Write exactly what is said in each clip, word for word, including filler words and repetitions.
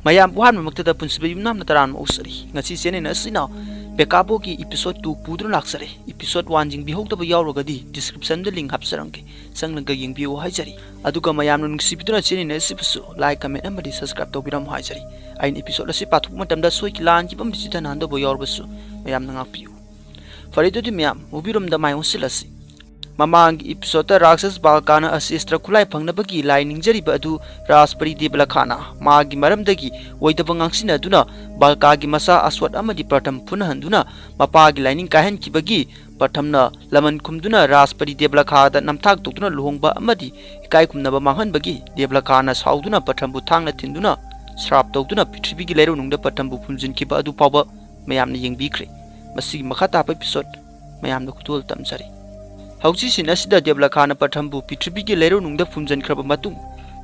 ꯃꯌꯥꯝꯕꯨ ꯑꯍꯥꯟꯕꯃꯛꯇꯗ ꯄꯨꯟꯁꯤꯕ ꯌꯨꯝꯅꯥꯝꯅ ꯇꯔꯥꯝꯅ ꯑꯣꯛꯆꯔꯤ꯫ ꯉꯁꯤ channel ꯑꯁꯤꯅ ꯄꯦꯀꯥꯕꯣꯒꯤ episode two ꯄꯨꯗꯨꯅ ꯂꯥꯛꯆꯔꯦ꯫ Episode one ꯌꯦꯡꯕꯤꯍꯧꯗꯕ ꯌꯥꯎꯔꯒꯗꯤ description ꯗ link ꯍꯥꯞꯆꯔꯝꯒꯦ, ꯆꯪꯂꯒ ꯌꯦꯡꯕꯤꯌꯨ ꯍꯥꯏꯖꯔꯤ꯫ ꯑꯗꯨꯒ ꯃꯌꯥꯝꯅ ꯅꯨꯡꯁꯤꯕꯤꯗꯨꯅ channel ꯑꯁꯤꯕꯨꯁꯨ like, comment ꯑꯃꯗꯤ subscribe ꯇꯧꯕꯤꯔꯝꯃꯨ ꯍꯥꯏꯖꯔꯤ꯫ ꯑꯩꯅ episode ꯑꯁꯤ ꯄꯥꯊꯣꯛꯄ ꯃꯇꯝꯗ ꯁꯣꯏꯈꯤ ꯂꯥꯟꯈꯤꯕ ꯑꯃꯗꯤ ꯆꯤꯊꯅꯍꯟꯗꯕ ꯌꯥꯎꯔꯕꯁꯨ ꯃꯌꯥꯝꯅ ꯉꯥꯛꯄꯤꯌꯨ꯫ ꯐꯔꯦ, ꯑꯗꯨꯗꯤ ꯃꯌꯥꯝ movie ꯔꯣꯝꯗ ꯃꯥꯏ ꯑꯣꯟꯁꯤꯜꯂꯁꯤ꯫ ꯃꯃꯥꯡꯒꯤ episode ꯇ ꯔꯥꯛꯁꯁ ꯕꯥꯜꯀꯥꯅ ꯑꯁꯤꯁꯇ꯭ꯔ ꯈꯨꯠꯂꯥꯏ ꯐꯪꯅꯕꯒꯤ ꯂꯥꯏ ꯅꯤꯡꯖꯔꯤꯕ ꯑꯗꯨ ꯔꯥꯖꯄꯔꯤ ꯗꯦꯕꯂꯈꯥꯅ ꯃꯥꯒꯤ ꯃꯔꯝꯗꯒꯤ ꯑꯣꯏꯗꯕ ꯉꯥꯡꯁꯤꯟꯅꯗꯨꯅ ꯕꯥꯜꯀꯥꯒꯤ ꯃꯆꯥ ꯑꯁ꯭ꯋꯠ ꯑꯃꯗꯤ ꯄ꯭ꯔꯊꯝ ꯐꯨꯅꯍꯟꯗꯨꯅ ꯃꯄꯥꯒꯤ ꯂꯥꯏꯅꯤꯡ ꯀꯥꯏꯍꯟꯈꯤꯕꯒꯤ ꯄ꯭ꯔꯊꯝꯅ ꯂꯃꯟ ꯈꯨꯝꯗꯨꯅ ꯔꯥꯖꯄꯔꯤ ꯗꯦꯕꯂꯈꯥꯗ ꯅꯝꯊꯥꯛ ꯇꯧꯗꯨꯅ ꯂꯨꯍꯣꯡꯕ ꯑꯃꯗꯤ ꯏꯀꯥꯏ ꯈꯨꯝꯅꯕ ꯃꯥꯡꯍꯟꯕꯒꯤ ꯗꯦꯕꯂꯈꯥꯅ ꯁꯥꯎꯗꯨꯅ ꯄ꯭ꯔꯊꯝꯕꯨ ꯊꯥꯡꯅ ꯊꯤꯟꯗꯨꯅ ꯁ꯭ꯔꯥꯞ ꯇꯧꯗꯨꯅ ꯄ꯭ꯔꯤꯊꯤꯕꯤꯒꯤ ꯂꯩꯔꯧꯅꯨꯡꯗ ꯄ꯭ꯔꯊꯝꯕꯨ ꯐꯨꯝꯖꯤꯟꯈꯤꯕ ꯑꯗꯨ ꯐꯥꯎꯕ ꯃꯌꯥꯝꯅ ꯌꯦꯡꯕꯤꯈ꯭ꯔꯦ꯫ ꯃꯁꯤꯒꯤ ꯃꯈꯥ ꯇꯥꯕ episode ꯃꯌꯥꯝꯗ ꯈꯨꯗꯣꯜ ꯇꯝꯖꯔꯤ꯫ ꯍꯧꯖꯤꯛ scene ꯑꯁꯤꯗ ꯗꯦꯕꯂꯈꯥꯅ ꯄ꯭ꯔꯊꯝꯕꯨ ꯄ꯭ꯔꯤꯊꯤꯕꯤꯒꯤ ꯂꯩꯔꯧꯅꯨꯡꯗ ꯐꯨꯝꯖꯤꯟꯈ꯭ꯔꯕ ꯃꯇꯨꯡ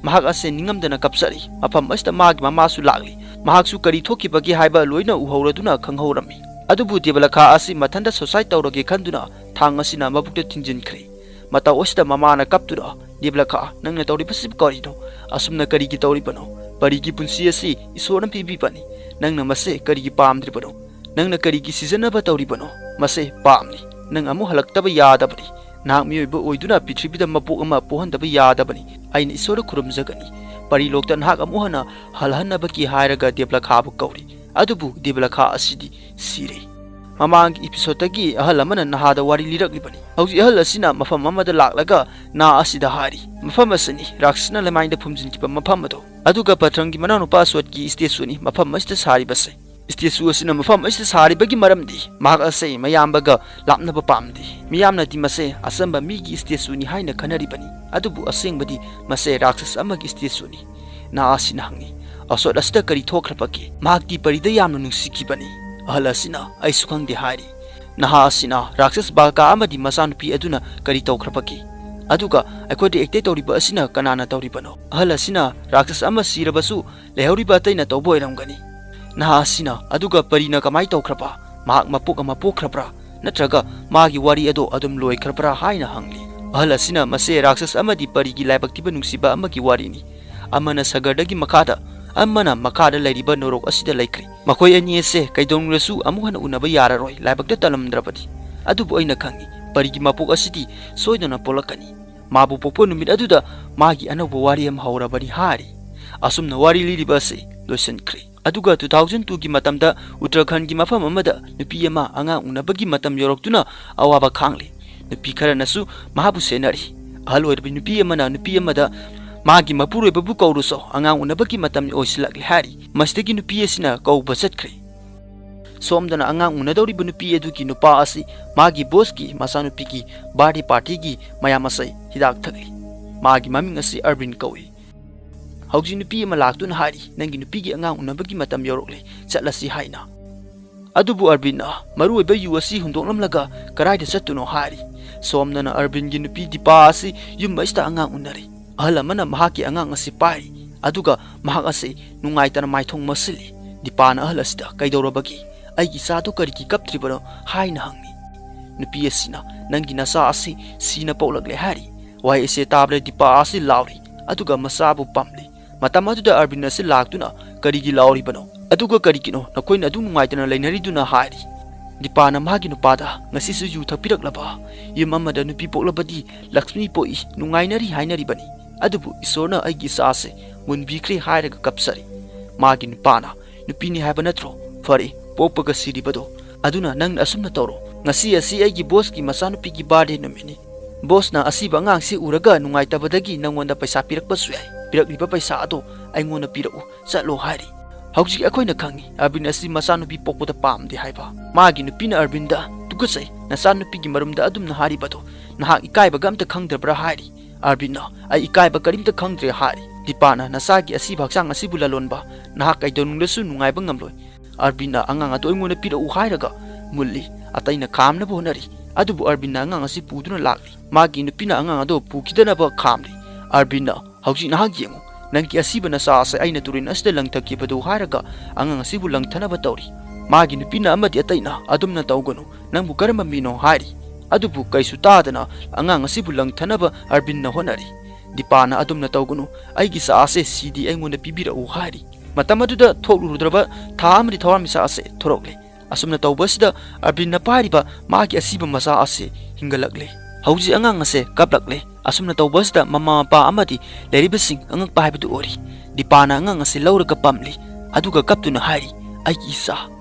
ꯃꯍꯥꯛ ꯑꯁꯤ ꯅꯤꯡꯉꯝꯗꯅ ꯀꯞꯆꯔꯤ꯫ ꯃꯐꯝ ꯑꯁꯤꯗ ꯃꯥꯒꯤ ꯃꯃꯥꯁꯨ ꯂꯥꯛꯂꯤ꯫ ꯃꯍꯥꯛꯁꯨ ꯀꯔꯤ ꯊꯣꯛꯈꯤꯕꯒꯦ ꯍꯥꯏꯕ ꯂꯣꯏꯅ ꯎꯍꯧꯔꯗꯨꯅ ꯈꯪꯍꯧꯔꯝꯃꯤ꯫ ꯑꯗꯨꯕꯨ ꯗꯦꯕꯂꯈꯥ ꯑꯁꯤ ꯃꯊꯟꯇ suicide ꯇꯧꯔꯒꯦ ꯈꯟꯗꯨꯅ ꯊꯥꯡ ꯑꯁꯤꯅ ꯃꯕꯨꯛꯇ ꯊꯤꯟꯖꯤꯟꯈ꯭ꯔꯦ꯫ ꯃꯇꯧ ꯑꯁꯤꯗ ꯃꯃꯥꯅ ꯀꯞꯇꯨꯅ, "ꯗꯦꯕꯂꯈꯥ, ꯅꯪꯅ ꯇꯧꯔꯤꯕꯁꯤꯕꯨ ꯀꯔꯤꯅꯣ? ꯑꯁꯨꯝꯅ ꯀꯔꯤꯒꯤ ꯇꯧꯔꯤꯕꯅꯣ? ꯄꯔꯤꯒꯤ ꯄꯨꯟꯁꯤ ꯑꯁꯤ ꯏꯁꯣꯔꯅ ꯄꯤꯕꯤꯕꯅꯤ꯫ ꯅꯪꯅ ꯃꯁꯦ ꯀꯔꯤꯒꯤ ꯄꯥꯝꯗ꯭ꯔꯤꯕꯅꯣ? ꯅꯪꯅ ꯀꯔꯤꯒꯤ ꯁꯤꯖꯤꯟꯅꯕ ꯇꯧꯔꯤꯕꯅꯣ? ꯃꯁꯦ ꯄꯥꯞꯅꯤ꯫ ꯅꯪ ꯑꯃꯨꯛ ꯍꯜꯂꯛꯇꯕ ꯌꯥꯗꯕꯅꯤ꯫ ꯅꯍꯥꯛ ꯃꯤꯑꯣꯏꯕ ꯑꯣꯏꯗꯨꯅ ꯄ꯭ꯔꯤꯊꯤꯕꯤꯗ ꯃꯄꯣꯛ ꯑꯃ ꯄꯣꯛꯍꯟꯗꯕ ꯌꯥꯗꯕꯅꯤ꯫ ꯑꯩꯅ ꯏꯁꯣꯔꯗ ꯈꯨꯔꯨꯝꯖꯒꯅꯤ꯫ ꯄꯔꯤꯂꯣꯛꯇ ꯅꯍꯥꯛ ꯑꯃꯨꯛ ꯍꯟꯅ ꯍꯜꯍꯟꯅꯕꯒꯤ" ꯍꯥꯏꯔꯒ ꯗꯦꯕꯂꯈꯥꯕꯨ ꯀꯧꯔꯤ꯫ ꯑꯗꯨꯕꯨ ꯗꯦꯕꯂꯈꯥ ꯑꯁꯤꯗꯤ ꯁꯤꯔꯦ꯫ ꯃꯃꯥꯡꯒꯤ episode ꯇꯒꯤ ꯑꯍꯜ ꯑꯃꯅ ꯅꯍꯥꯗ ꯋꯥꯔꯤ ꯂꯤꯔꯛꯂꯤꯕꯅꯤ꯫ ꯍꯧꯖꯤꯛ ꯑꯍꯜ ꯑꯁꯤꯅ ꯃꯐꯝ ꯑꯃꯗ ꯂꯥꯛꯂꯒ ꯅꯍꯥ ꯑꯁꯤꯗ ꯍꯥꯏꯔꯤ, "ꯃꯐꯝ ꯑꯁꯤꯅꯤ ꯔꯥꯛꯁꯅ ꯂꯩꯃꯥꯏꯗ ꯐꯨꯝꯖꯤꯟꯈꯤꯕ ꯃꯐꯝ ꯑꯗꯣ꯫ ꯑꯗꯨꯒ ꯄ꯭ꯔꯊꯝꯒꯤ ꯃꯅꯥꯎꯅꯨꯄꯥ ꯑꯁ꯭ꯋꯠꯀꯤ statue ꯅꯤ ꯃꯐꯝ ꯑꯁꯤꯗ ꯁꯥꯔꯤꯕꯁꯦ꯫ Statue ꯑꯁꯤꯅ ꯃꯐꯝ ꯑꯁꯤꯗ ꯁꯥꯔꯤꯕꯒꯤ ꯃꯔꯝꯗꯤ ꯃꯍꯥꯛ ꯑꯁꯤ ꯃꯌꯥꯝꯕꯒ ꯂꯥꯞꯅꯕ ꯄꯥꯝꯗꯦ꯫ ꯃꯤꯌꯥꯝꯅꯗꯤ ꯃꯁꯦ ꯑꯆꯝꯕ ꯃꯤꯒꯤ statue ꯅꯤ ꯍꯥꯏꯅ ꯈꯟꯅꯔꯤꯕꯅꯤ, ꯑꯗꯨꯕꯨ ꯑꯁꯦꯡꯕꯗꯤ ꯃꯁꯦ ꯔꯥꯛꯁꯁ ꯑꯃꯒꯤ statue ꯅꯤ"꯫ ꯅꯍꯥ ꯑꯁꯤꯅ ꯍꯪꯉꯤ, "ꯑꯁ꯭ꯋꯠ ꯑꯁꯤꯗ ꯀꯔꯤ ꯊꯣꯛꯈ꯭ꯔꯕꯒꯦ? ꯃꯍꯥꯛꯇꯤ ꯄꯔꯤꯗ ꯌꯥꯝꯅ ꯅꯨꯡꯁꯤꯈꯤꯕꯅꯤ"꯫ ꯑꯍꯜ ꯑꯁꯤꯅ, "ꯑꯩꯁꯨ ꯈꯪꯗꯦ" ꯍꯥꯏꯔꯤ꯫ ꯅꯍꯥ ꯑꯁꯤꯅ, "ꯔꯥꯛꯁꯁ ꯕꯥꯜꯀꯥ ꯑꯃꯗꯤ ꯃꯆꯥꯅꯨꯄꯤ ꯑꯗꯨꯅ ꯀꯔꯤ ꯇꯧꯈ꯭ꯔꯕꯒꯦ? ꯑꯗꯨꯒ ꯑꯩꯈꯣꯏꯗ attack ꯇꯧꯔꯤꯕ ꯑꯁꯤꯅ ꯀꯅꯥꯅ ꯇꯧꯔꯤꯕꯅꯣ?" ꯑꯍꯜ ꯑꯁꯤꯅ, "ꯔꯥꯛꯁꯁ ꯑꯃ ꯁꯤꯔꯕꯁꯨ ꯂꯩꯍꯧꯔꯤꯕ ꯑꯇꯩꯅ ꯇꯧꯕ ꯑꯣꯏꯔꯝꯒꯅꯤ"꯫ ꯅꯍꯥ ꯑꯁꯤꯅ, "ꯑꯗꯨꯒ ꯄꯔꯤꯅ ꯀꯃꯥꯏ ꯇꯧꯈ꯭ꯔꯕ? ꯃꯍꯥꯛ ꯃꯄꯣꯛ ꯑꯃ ꯄꯣꯛꯈ꯭ꯔꯕ꯭ꯔꯥ? ꯅꯠꯇ꯭ꯔꯒ ꯃꯥꯒꯤ ꯋꯥꯔꯤ ꯑꯗꯣ ꯑꯗꯨꯝ ꯂꯣꯏꯈ꯭ꯔꯕ꯭ꯔꯥ?" ꯍꯥꯏꯅ ꯍꯪꯂꯤ꯫ ꯑꯍꯜ ꯑꯁꯤꯅ, "ꯃꯁꯦ ꯔꯥꯛꯁꯁ ꯑꯃꯗꯤ ꯄꯔꯤꯒꯤ ꯂꯥꯏꯕꯛ ꯊꯤꯕ ꯅꯨꯡꯁꯤꯕ ꯑꯃꯒꯤ ꯋꯥꯔꯤꯅꯤ꯫ ꯑꯃꯅ ꯁꯒꯔꯗꯒꯤ ꯃꯈꯥꯗ ꯑꯃꯅ ꯃꯈꯥꯗ ꯂꯩꯔꯤꯕ ꯅꯣꯔꯣꯛ ꯑꯁꯤꯗ ꯂꯩꯈ꯭ꯔꯦ꯫ ꯃꯈꯣꯏ ꯑꯅꯤ ꯑꯁꯦ ꯀꯩꯗꯧꯅꯨꯡꯗꯁꯨ ꯑꯃꯨꯛ ꯍꯟꯅ ꯎꯅꯕ ꯌꯥꯔꯔꯣꯏ, ꯂꯥꯏꯕꯛꯇ ꯇꯝꯂꯝꯗ꯭ꯔꯕꯗꯤ꯫ ꯑꯗꯨꯕꯨ ꯑꯩꯅ ꯈꯪꯏ, ꯄꯔꯤꯒꯤ ꯃꯄꯣꯛ ꯑꯁꯤꯗꯤ ꯁꯣꯏꯗꯅ ꯄꯣꯛꯂꯛꯀꯅꯤ꯫ ꯃꯥꯕꯨ ꯄꯣꯛꯄ ꯅꯨꯃꯤꯠ ꯑꯗꯨꯗ ꯃꯥꯒꯤ ꯑꯅꯧꯕ ꯋꯥꯔꯤ ꯑꯃ ꯍꯧꯔꯕꯅꯤ ꯍꯥꯏꯔꯤ꯫ ꯑꯁꯨꯝꯅ ꯋꯥꯔꯤ ꯂꯤꯔꯤꯕ ꯑꯁꯤ ꯂꯣꯏꯁꯤꯟꯈ꯭ꯔꯦ꯫ ꯑꯗꯨꯒ two thousand two ꯒꯤ ꯃꯇꯝꯗ ꯎꯠꯇꯔꯥꯈꯟꯒꯤ ꯃꯐꯝ ꯑꯃꯗ ꯅꯨꯄꯤ ꯑꯃ ꯑꯉꯥꯡ ꯎꯅꯕꯒꯤ ꯃꯇꯝ ꯌꯧꯔꯛꯇꯨꯅ ꯑꯋꯥꯕ ꯈꯥꯡꯂꯤ꯫ ꯅꯨꯄꯤ ꯈꯔꯅꯁꯨ ꯃꯍꯥꯛꯄꯨ ꯁꯦꯟꯅꯔꯤ꯫ ꯑꯍꯜ ꯑꯣꯏꯔꯕ ꯅꯨꯄꯤ ꯑꯃꯅ ꯅꯨꯄꯤ ꯑꯃꯗ, "ꯃꯥꯒꯤ ꯃꯄꯨꯔꯣꯏꯕꯕꯨ ꯀꯧꯔꯨꯁꯣ, ꯑꯉꯥꯡ ꯎꯅꯕꯒꯤ ꯃꯇꯝ ꯑꯣꯏꯁꯤꯜꯂꯛꯂꯦ" ꯍꯥꯏꯔꯤ꯫ ꯃꯁꯤꯗꯒꯤ ꯅꯨꯄꯤ ꯑꯁꯤꯅ ꯀꯧꯕ ꯆꯠꯈ꯭ꯔꯦ꯫ ꯁꯣꯝꯗꯅ ꯑꯉꯥꯡ ꯎꯅꯗꯧꯔꯤꯕ ꯅꯨꯄꯤ ꯑꯗꯨꯒꯤ ꯅꯨꯄꯥ ꯑꯁꯤ ꯃꯥꯒꯤ ꯕꯣꯁꯀꯤ ꯃꯆꯥꯅꯨꯄꯤꯒꯤ ꯕꯥꯔꯗꯦ ꯄꯥꯔꯇꯤꯒꯤ ꯃꯌꯥꯝ ꯑꯁꯤ ꯍꯤꯗꯥꯛ ꯊꯛꯂꯤ꯫ ꯃꯥꯒꯤ ꯃꯃꯤꯡ ꯑꯁꯤ ꯑꯔꯕꯤꯟ ꯀꯧꯏ꯫ ꯍꯧꯖꯤꯛ ꯅꯨꯄꯤ ꯑꯃ ꯂꯥꯛꯇꯨꯅ ꯍꯥꯏꯔꯤ, "ꯅꯪꯒꯤ ꯅꯨꯄꯤꯒꯤ ꯑꯉꯥꯡ ꯎꯅꯕꯒꯤ ꯃꯇꯝ ꯌꯧꯔꯛꯂꯦ, ꯆꯠꯂꯁꯤ" ꯍꯥꯏꯅ꯫ ꯑꯗꯨꯕꯨ ꯑꯔꯕꯤꯟꯅ ꯃꯔꯨꯑꯣꯏꯕ ꯌꯨ ꯑꯁꯤ ꯍꯨꯟꯗꯣꯛꯂꯝꯂꯒ ꯀꯗꯥꯏꯗ ꯆꯠꯇꯨꯅꯣ ꯍꯥꯏꯔꯤ꯫ ꯁꯣꯝꯗꯅ ꯑꯔꯕꯤꯟꯒꯤ ꯅꯨꯄꯤ ꯗꯤꯄꯥ ꯑꯁꯤ ꯌꯨꯝ ꯑꯁꯤꯗ ꯑꯉꯥꯡ ꯎꯅꯔꯤ꯫ ꯑꯍꯜ ꯑꯃꯅ ꯃꯍꯥꯛꯀꯤ ꯑꯉꯥꯡ ꯑꯁꯤ ꯄꯥꯏꯔꯤ, ꯑꯗꯨꯒ ꯃꯍꯥꯛ ꯑꯁꯤ ꯅꯨꯡꯉꯥꯏꯇꯅ ꯃꯥꯏꯊꯣꯡ ꯃꯁꯤꯜꯂꯤ꯫ ꯗꯤꯄꯥꯅ ꯑꯍꯜ ꯑꯁꯤꯗ, "ꯀꯩꯗꯧꯔꯕꯒꯦ? ꯑꯩꯒꯤ ꯏꯆꯥꯗꯨ ꯀꯔꯤꯒꯤ ꯀꯞꯇ꯭ꯔꯤꯕꯅꯣ?" ꯍꯥꯏꯅ ꯍꯪꯏ꯫ ꯅꯨꯄꯤ ꯑꯁꯤꯅ, "ꯅꯪꯒꯤ ꯅꯆꯥ ꯑꯁꯤ ꯁꯤꯅ ꯄꯣꯛꯂꯛꯂꯦ" ꯍꯥꯏꯔꯤ꯫ ꯋꯥꯍꯩ ꯑꯁꯤ ꯇꯥꯕꯗ ꯗꯤꯄꯥ ꯑꯁꯤ ꯂꯥꯎꯔꯤ, ꯑꯗꯨꯒ ꯃꯆꯥꯕꯨ ꯄꯝꯂꯤ꯫ ꯃꯇꯝ ꯑꯗꯨꯗ ꯑꯔꯕꯤꯟ ꯑꯁꯤ ꯂꯥꯛꯇꯨꯅ, "ꯀꯔꯤꯒꯤ ꯂꯥꯎꯔꯤꯕꯅꯣ? ꯑꯗꯨꯒ ꯀꯔꯤꯒꯤꯅꯣ ꯅꯈꯣꯏꯅ ꯑꯗꯨꯝ ꯅꯨꯡꯉꯥꯏꯇꯅ ꯂꯩꯅꯔꯤꯗꯨꯅ?" ꯍꯥꯏꯔꯤ꯫ ꯗꯤꯄꯥꯅ ꯃꯥꯒꯤ ꯅꯨꯄꯥꯗ, "ꯉꯁꯤꯁꯨ ꯌꯨ ꯊꯛꯄꯤꯔꯛꯂꯕ? ꯌꯨꯝ ꯑꯃꯗ ꯅꯨꯄꯤ ꯄꯣꯛꯂꯕꯗꯤ ꯂꯛꯁꯃꯤ ꯄꯣꯛꯏ, ꯅꯨꯡꯉꯥꯏꯅꯔꯤ ꯍꯥꯏꯅꯔꯤꯕꯅꯤ꯫ ꯑꯗꯨꯕꯨ ꯏꯁꯣꯔꯅ ꯑꯩꯒꯤ ꯏꯆꯥꯁꯦ ꯃꯨꯟꯕꯤꯈ꯭ꯔꯦ" ꯍꯥꯏꯔꯒ ꯀꯞꯆꯔꯤ꯫ ꯃꯥꯒꯤ ꯅꯨꯄꯥꯅ, "ꯅꯨꯄꯤꯅꯤ ꯍꯥꯏꯕ ꯅꯠꯇ꯭ꯔꯣ? ꯐꯔꯦ, ꯄꯣꯛꯄꯒ ꯁꯤꯔꯤꯕꯗꯣ꯫ ꯑꯗꯨꯅ ꯅꯪꯅ ꯑꯁꯨꯝꯅ ꯇꯧꯔꯣ꯫ ꯉꯁꯤ ꯑꯁꯤ ꯑꯩꯒꯤ ꯕꯣꯁꯀꯤ ꯃꯆꯥꯅꯨꯄꯤꯒꯤ ꯕꯥꯔꯗꯦ ꯅꯨꯃꯤꯠꯅꯤ꯫ ꯕꯣꯁꯅ ꯑꯁꯤꯕ ꯑꯉꯥꯡꯁꯤ ꯎꯔꯒ ꯅꯨꯡꯉꯥꯏꯇꯕꯗꯒꯤ ꯅꯪꯉꯣꯟꯗ ꯄꯩꯁꯥ ꯄꯤꯔꯛꯄꯁꯨ ꯌꯥꯏ꯫ ꯄꯤꯔꯛꯂꯤꯕ ꯄꯩꯁꯥ ꯑꯗꯣ ꯑꯩꯉꯣꯟꯗ ꯄꯤꯔꯛꯎ, ꯆꯠꯂꯣ" ꯍꯥꯏꯔꯤ꯫ ꯍꯧꯖꯤꯛ ꯑꯩꯈꯣꯏꯅ ꯈꯪꯉꯤ, ꯑꯔꯕꯤꯟ ꯑꯁꯤ ꯃꯆꯥꯅꯨꯄꯤ ꯄꯣꯛꯄꯗ ꯄꯥꯝꯗꯦ ꯍꯥꯏꯕ꯫ ꯃꯥꯒꯤ ꯅꯨꯄꯤꯅ ꯑꯔꯕꯤꯟꯗ, "ꯇꯨꯀꯠꯆꯩ, ꯅꯆꯥꯅꯨꯄꯤꯒꯤ ꯃꯔꯝꯗ ꯑꯗꯨꯝꯅ ꯍꯥꯏꯔꯤꯕꯗꯣ, ꯅꯍꯥꯛ ꯏꯀꯥꯏꯕꯒ ꯑꯝꯇ ꯈꯪꯗ꯭ꯔꯕ꯭ꯔꯥ?" ꯍꯥꯏꯔꯤ꯫ ꯑꯔꯕꯤꯟꯅ, "ꯑꯩ ꯏꯀꯥꯏꯕ ꯀꯔꯤꯝꯇ ꯈꯪꯗ꯭ꯔꯦ" ꯍꯥꯏꯔꯤ꯫ ꯗꯤꯄꯥꯅ, "ꯅꯆꯥꯒꯤ ꯑꯁꯤꯕ ꯍꯛꯆꯥꯡ ꯑꯁꯤꯕꯨ ꯂꯂꯣꯟꯕ, ꯅꯍꯥꯛ ꯀꯩꯗꯧꯅꯨꯡꯗꯁꯨ ꯅꯨꯡꯉꯥꯏꯕ ꯉꯝꯂꯣꯏ꯫ ꯑꯔꯕꯤꯟꯅ ꯑꯉꯥꯡ ꯑꯗꯨ ꯑꯩꯉꯣꯟꯗ ꯄꯤꯔꯛꯎ" ꯍꯥꯏꯔꯒ ꯃꯨꯜꯂꯤ꯫ ꯑꯇꯩꯅ ꯈꯥꯝꯅꯕ ꯍꯣꯠꯅꯔꯤ꯫ ꯑꯗꯨꯕꯨ ꯑꯔꯕꯤꯟꯅ ꯑꯉꯥꯡ ꯑꯁꯤ ꯄꯨꯗꯨꯅ ꯂꯥꯛꯂꯤ꯫ ꯃꯥꯒꯤ ꯅꯨꯄꯤꯅ ꯑꯉꯥꯡ ꯑꯗꯨ ꯄꯨꯈꯤꯗꯅꯕ ꯈꯥꯝꯂꯤ꯫ ꯑꯔꯕꯤꯟꯅ, "ꯍꯧꯖꯤꯛ ꯅꯍꯥꯛ ꯌꯦꯡꯉꯨ, ꯅꯪꯒꯤ ꯑꯁꯤꯕ ꯅꯆꯥ ꯑꯁꯤ ꯑꯩꯅ ꯇꯨꯔꯦꯜ ꯑꯁꯤꯗ ꯂꯪꯊꯈꯤꯕꯗꯨ" ꯍꯥꯏꯔꯒ ꯑꯉꯥꯡ ꯑꯁꯤꯕꯨ ꯂꯪꯊꯅꯕ ꯇꯧꯔꯤ꯫ ꯃꯥꯒꯤ ꯅꯨꯄꯤꯅ ꯑꯃꯗꯤ ꯑꯇꯩꯅ "ꯑꯗꯨꯝꯅ ꯇꯧꯒꯅꯨ, ꯅꯪꯕꯨ ꯀꯔꯝꯕ ꯃꯤꯅꯣ?" ꯍꯥꯏꯔꯤ꯫ ꯑꯗꯨꯕꯨ ꯀꯩꯁꯨ ꯇꯥꯗꯅ ꯑꯉꯥꯡ ꯑꯁꯤꯕꯨ ꯂꯪꯊꯅꯕ ꯑꯔꯕꯤꯟꯅ ꯍꯣꯠꯅꯔꯤ꯫ ꯗꯤꯄꯥꯅ ꯑꯗꯨꯝꯅ ꯇꯧꯒꯅꯨ, ꯑꯩꯒꯤ ꯏꯆꯥ ꯑꯁꯦ ꯁꯤꯗꯤ ꯑꯩꯉꯣꯟꯗ ꯄꯤꯕꯤꯔꯛꯎ ꯍꯥꯏꯔꯤ꯫ ꯃꯇꯝ ꯑꯗꯨꯗ ꯊꯣꯛꯂꯨꯔꯨꯗ꯭ꯔꯕ ꯊꯥ ꯑꯃꯗꯤ ꯊꯧꯔꯥꯡ ꯃꯤꯆꯥꯛ ꯑꯁꯦ ꯊꯣꯔꯛꯂꯦ꯫ ꯑꯁꯨꯝꯅ ꯇꯧꯕ ꯑꯁꯤꯗ ꯑꯔꯕꯤꯟꯅ ꯄꯥꯏꯔꯤꯕ ꯃꯥꯒꯤ ꯑꯁꯤꯕ ꯃꯆꯥ ꯑꯁꯤ ꯍꯤꯡꯒꯠꯂꯛꯂꯦ꯫ ꯍꯧꯖꯤꯛ ꯑꯉꯥꯡ ꯑꯁꯦ ꯀꯞꯂꯛꯂꯦ꯫ ꯑꯁꯨꯝꯅ ꯇꯧꯕ ꯑꯁꯤꯗ ꯃꯃꯥ ꯃꯄꯥ ꯑꯃꯗꯤ ꯂꯩꯔꯤꯕꯁꯤꯡ ꯑꯉꯛꯄ ꯍꯥꯏꯕꯗꯨ ꯑꯣꯏꯔꯤ꯫ ꯗꯤꯄꯥꯅ ꯑꯉꯥꯡ ꯑꯁꯤ ꯂꯧꯔꯒ ꯄꯝꯂꯤ, ꯑꯗꯨꯒ ꯀꯞꯇꯨꯅ ꯍꯥꯏꯔꯤ, "ꯑꯩꯒꯤ ꯏꯆꯥ,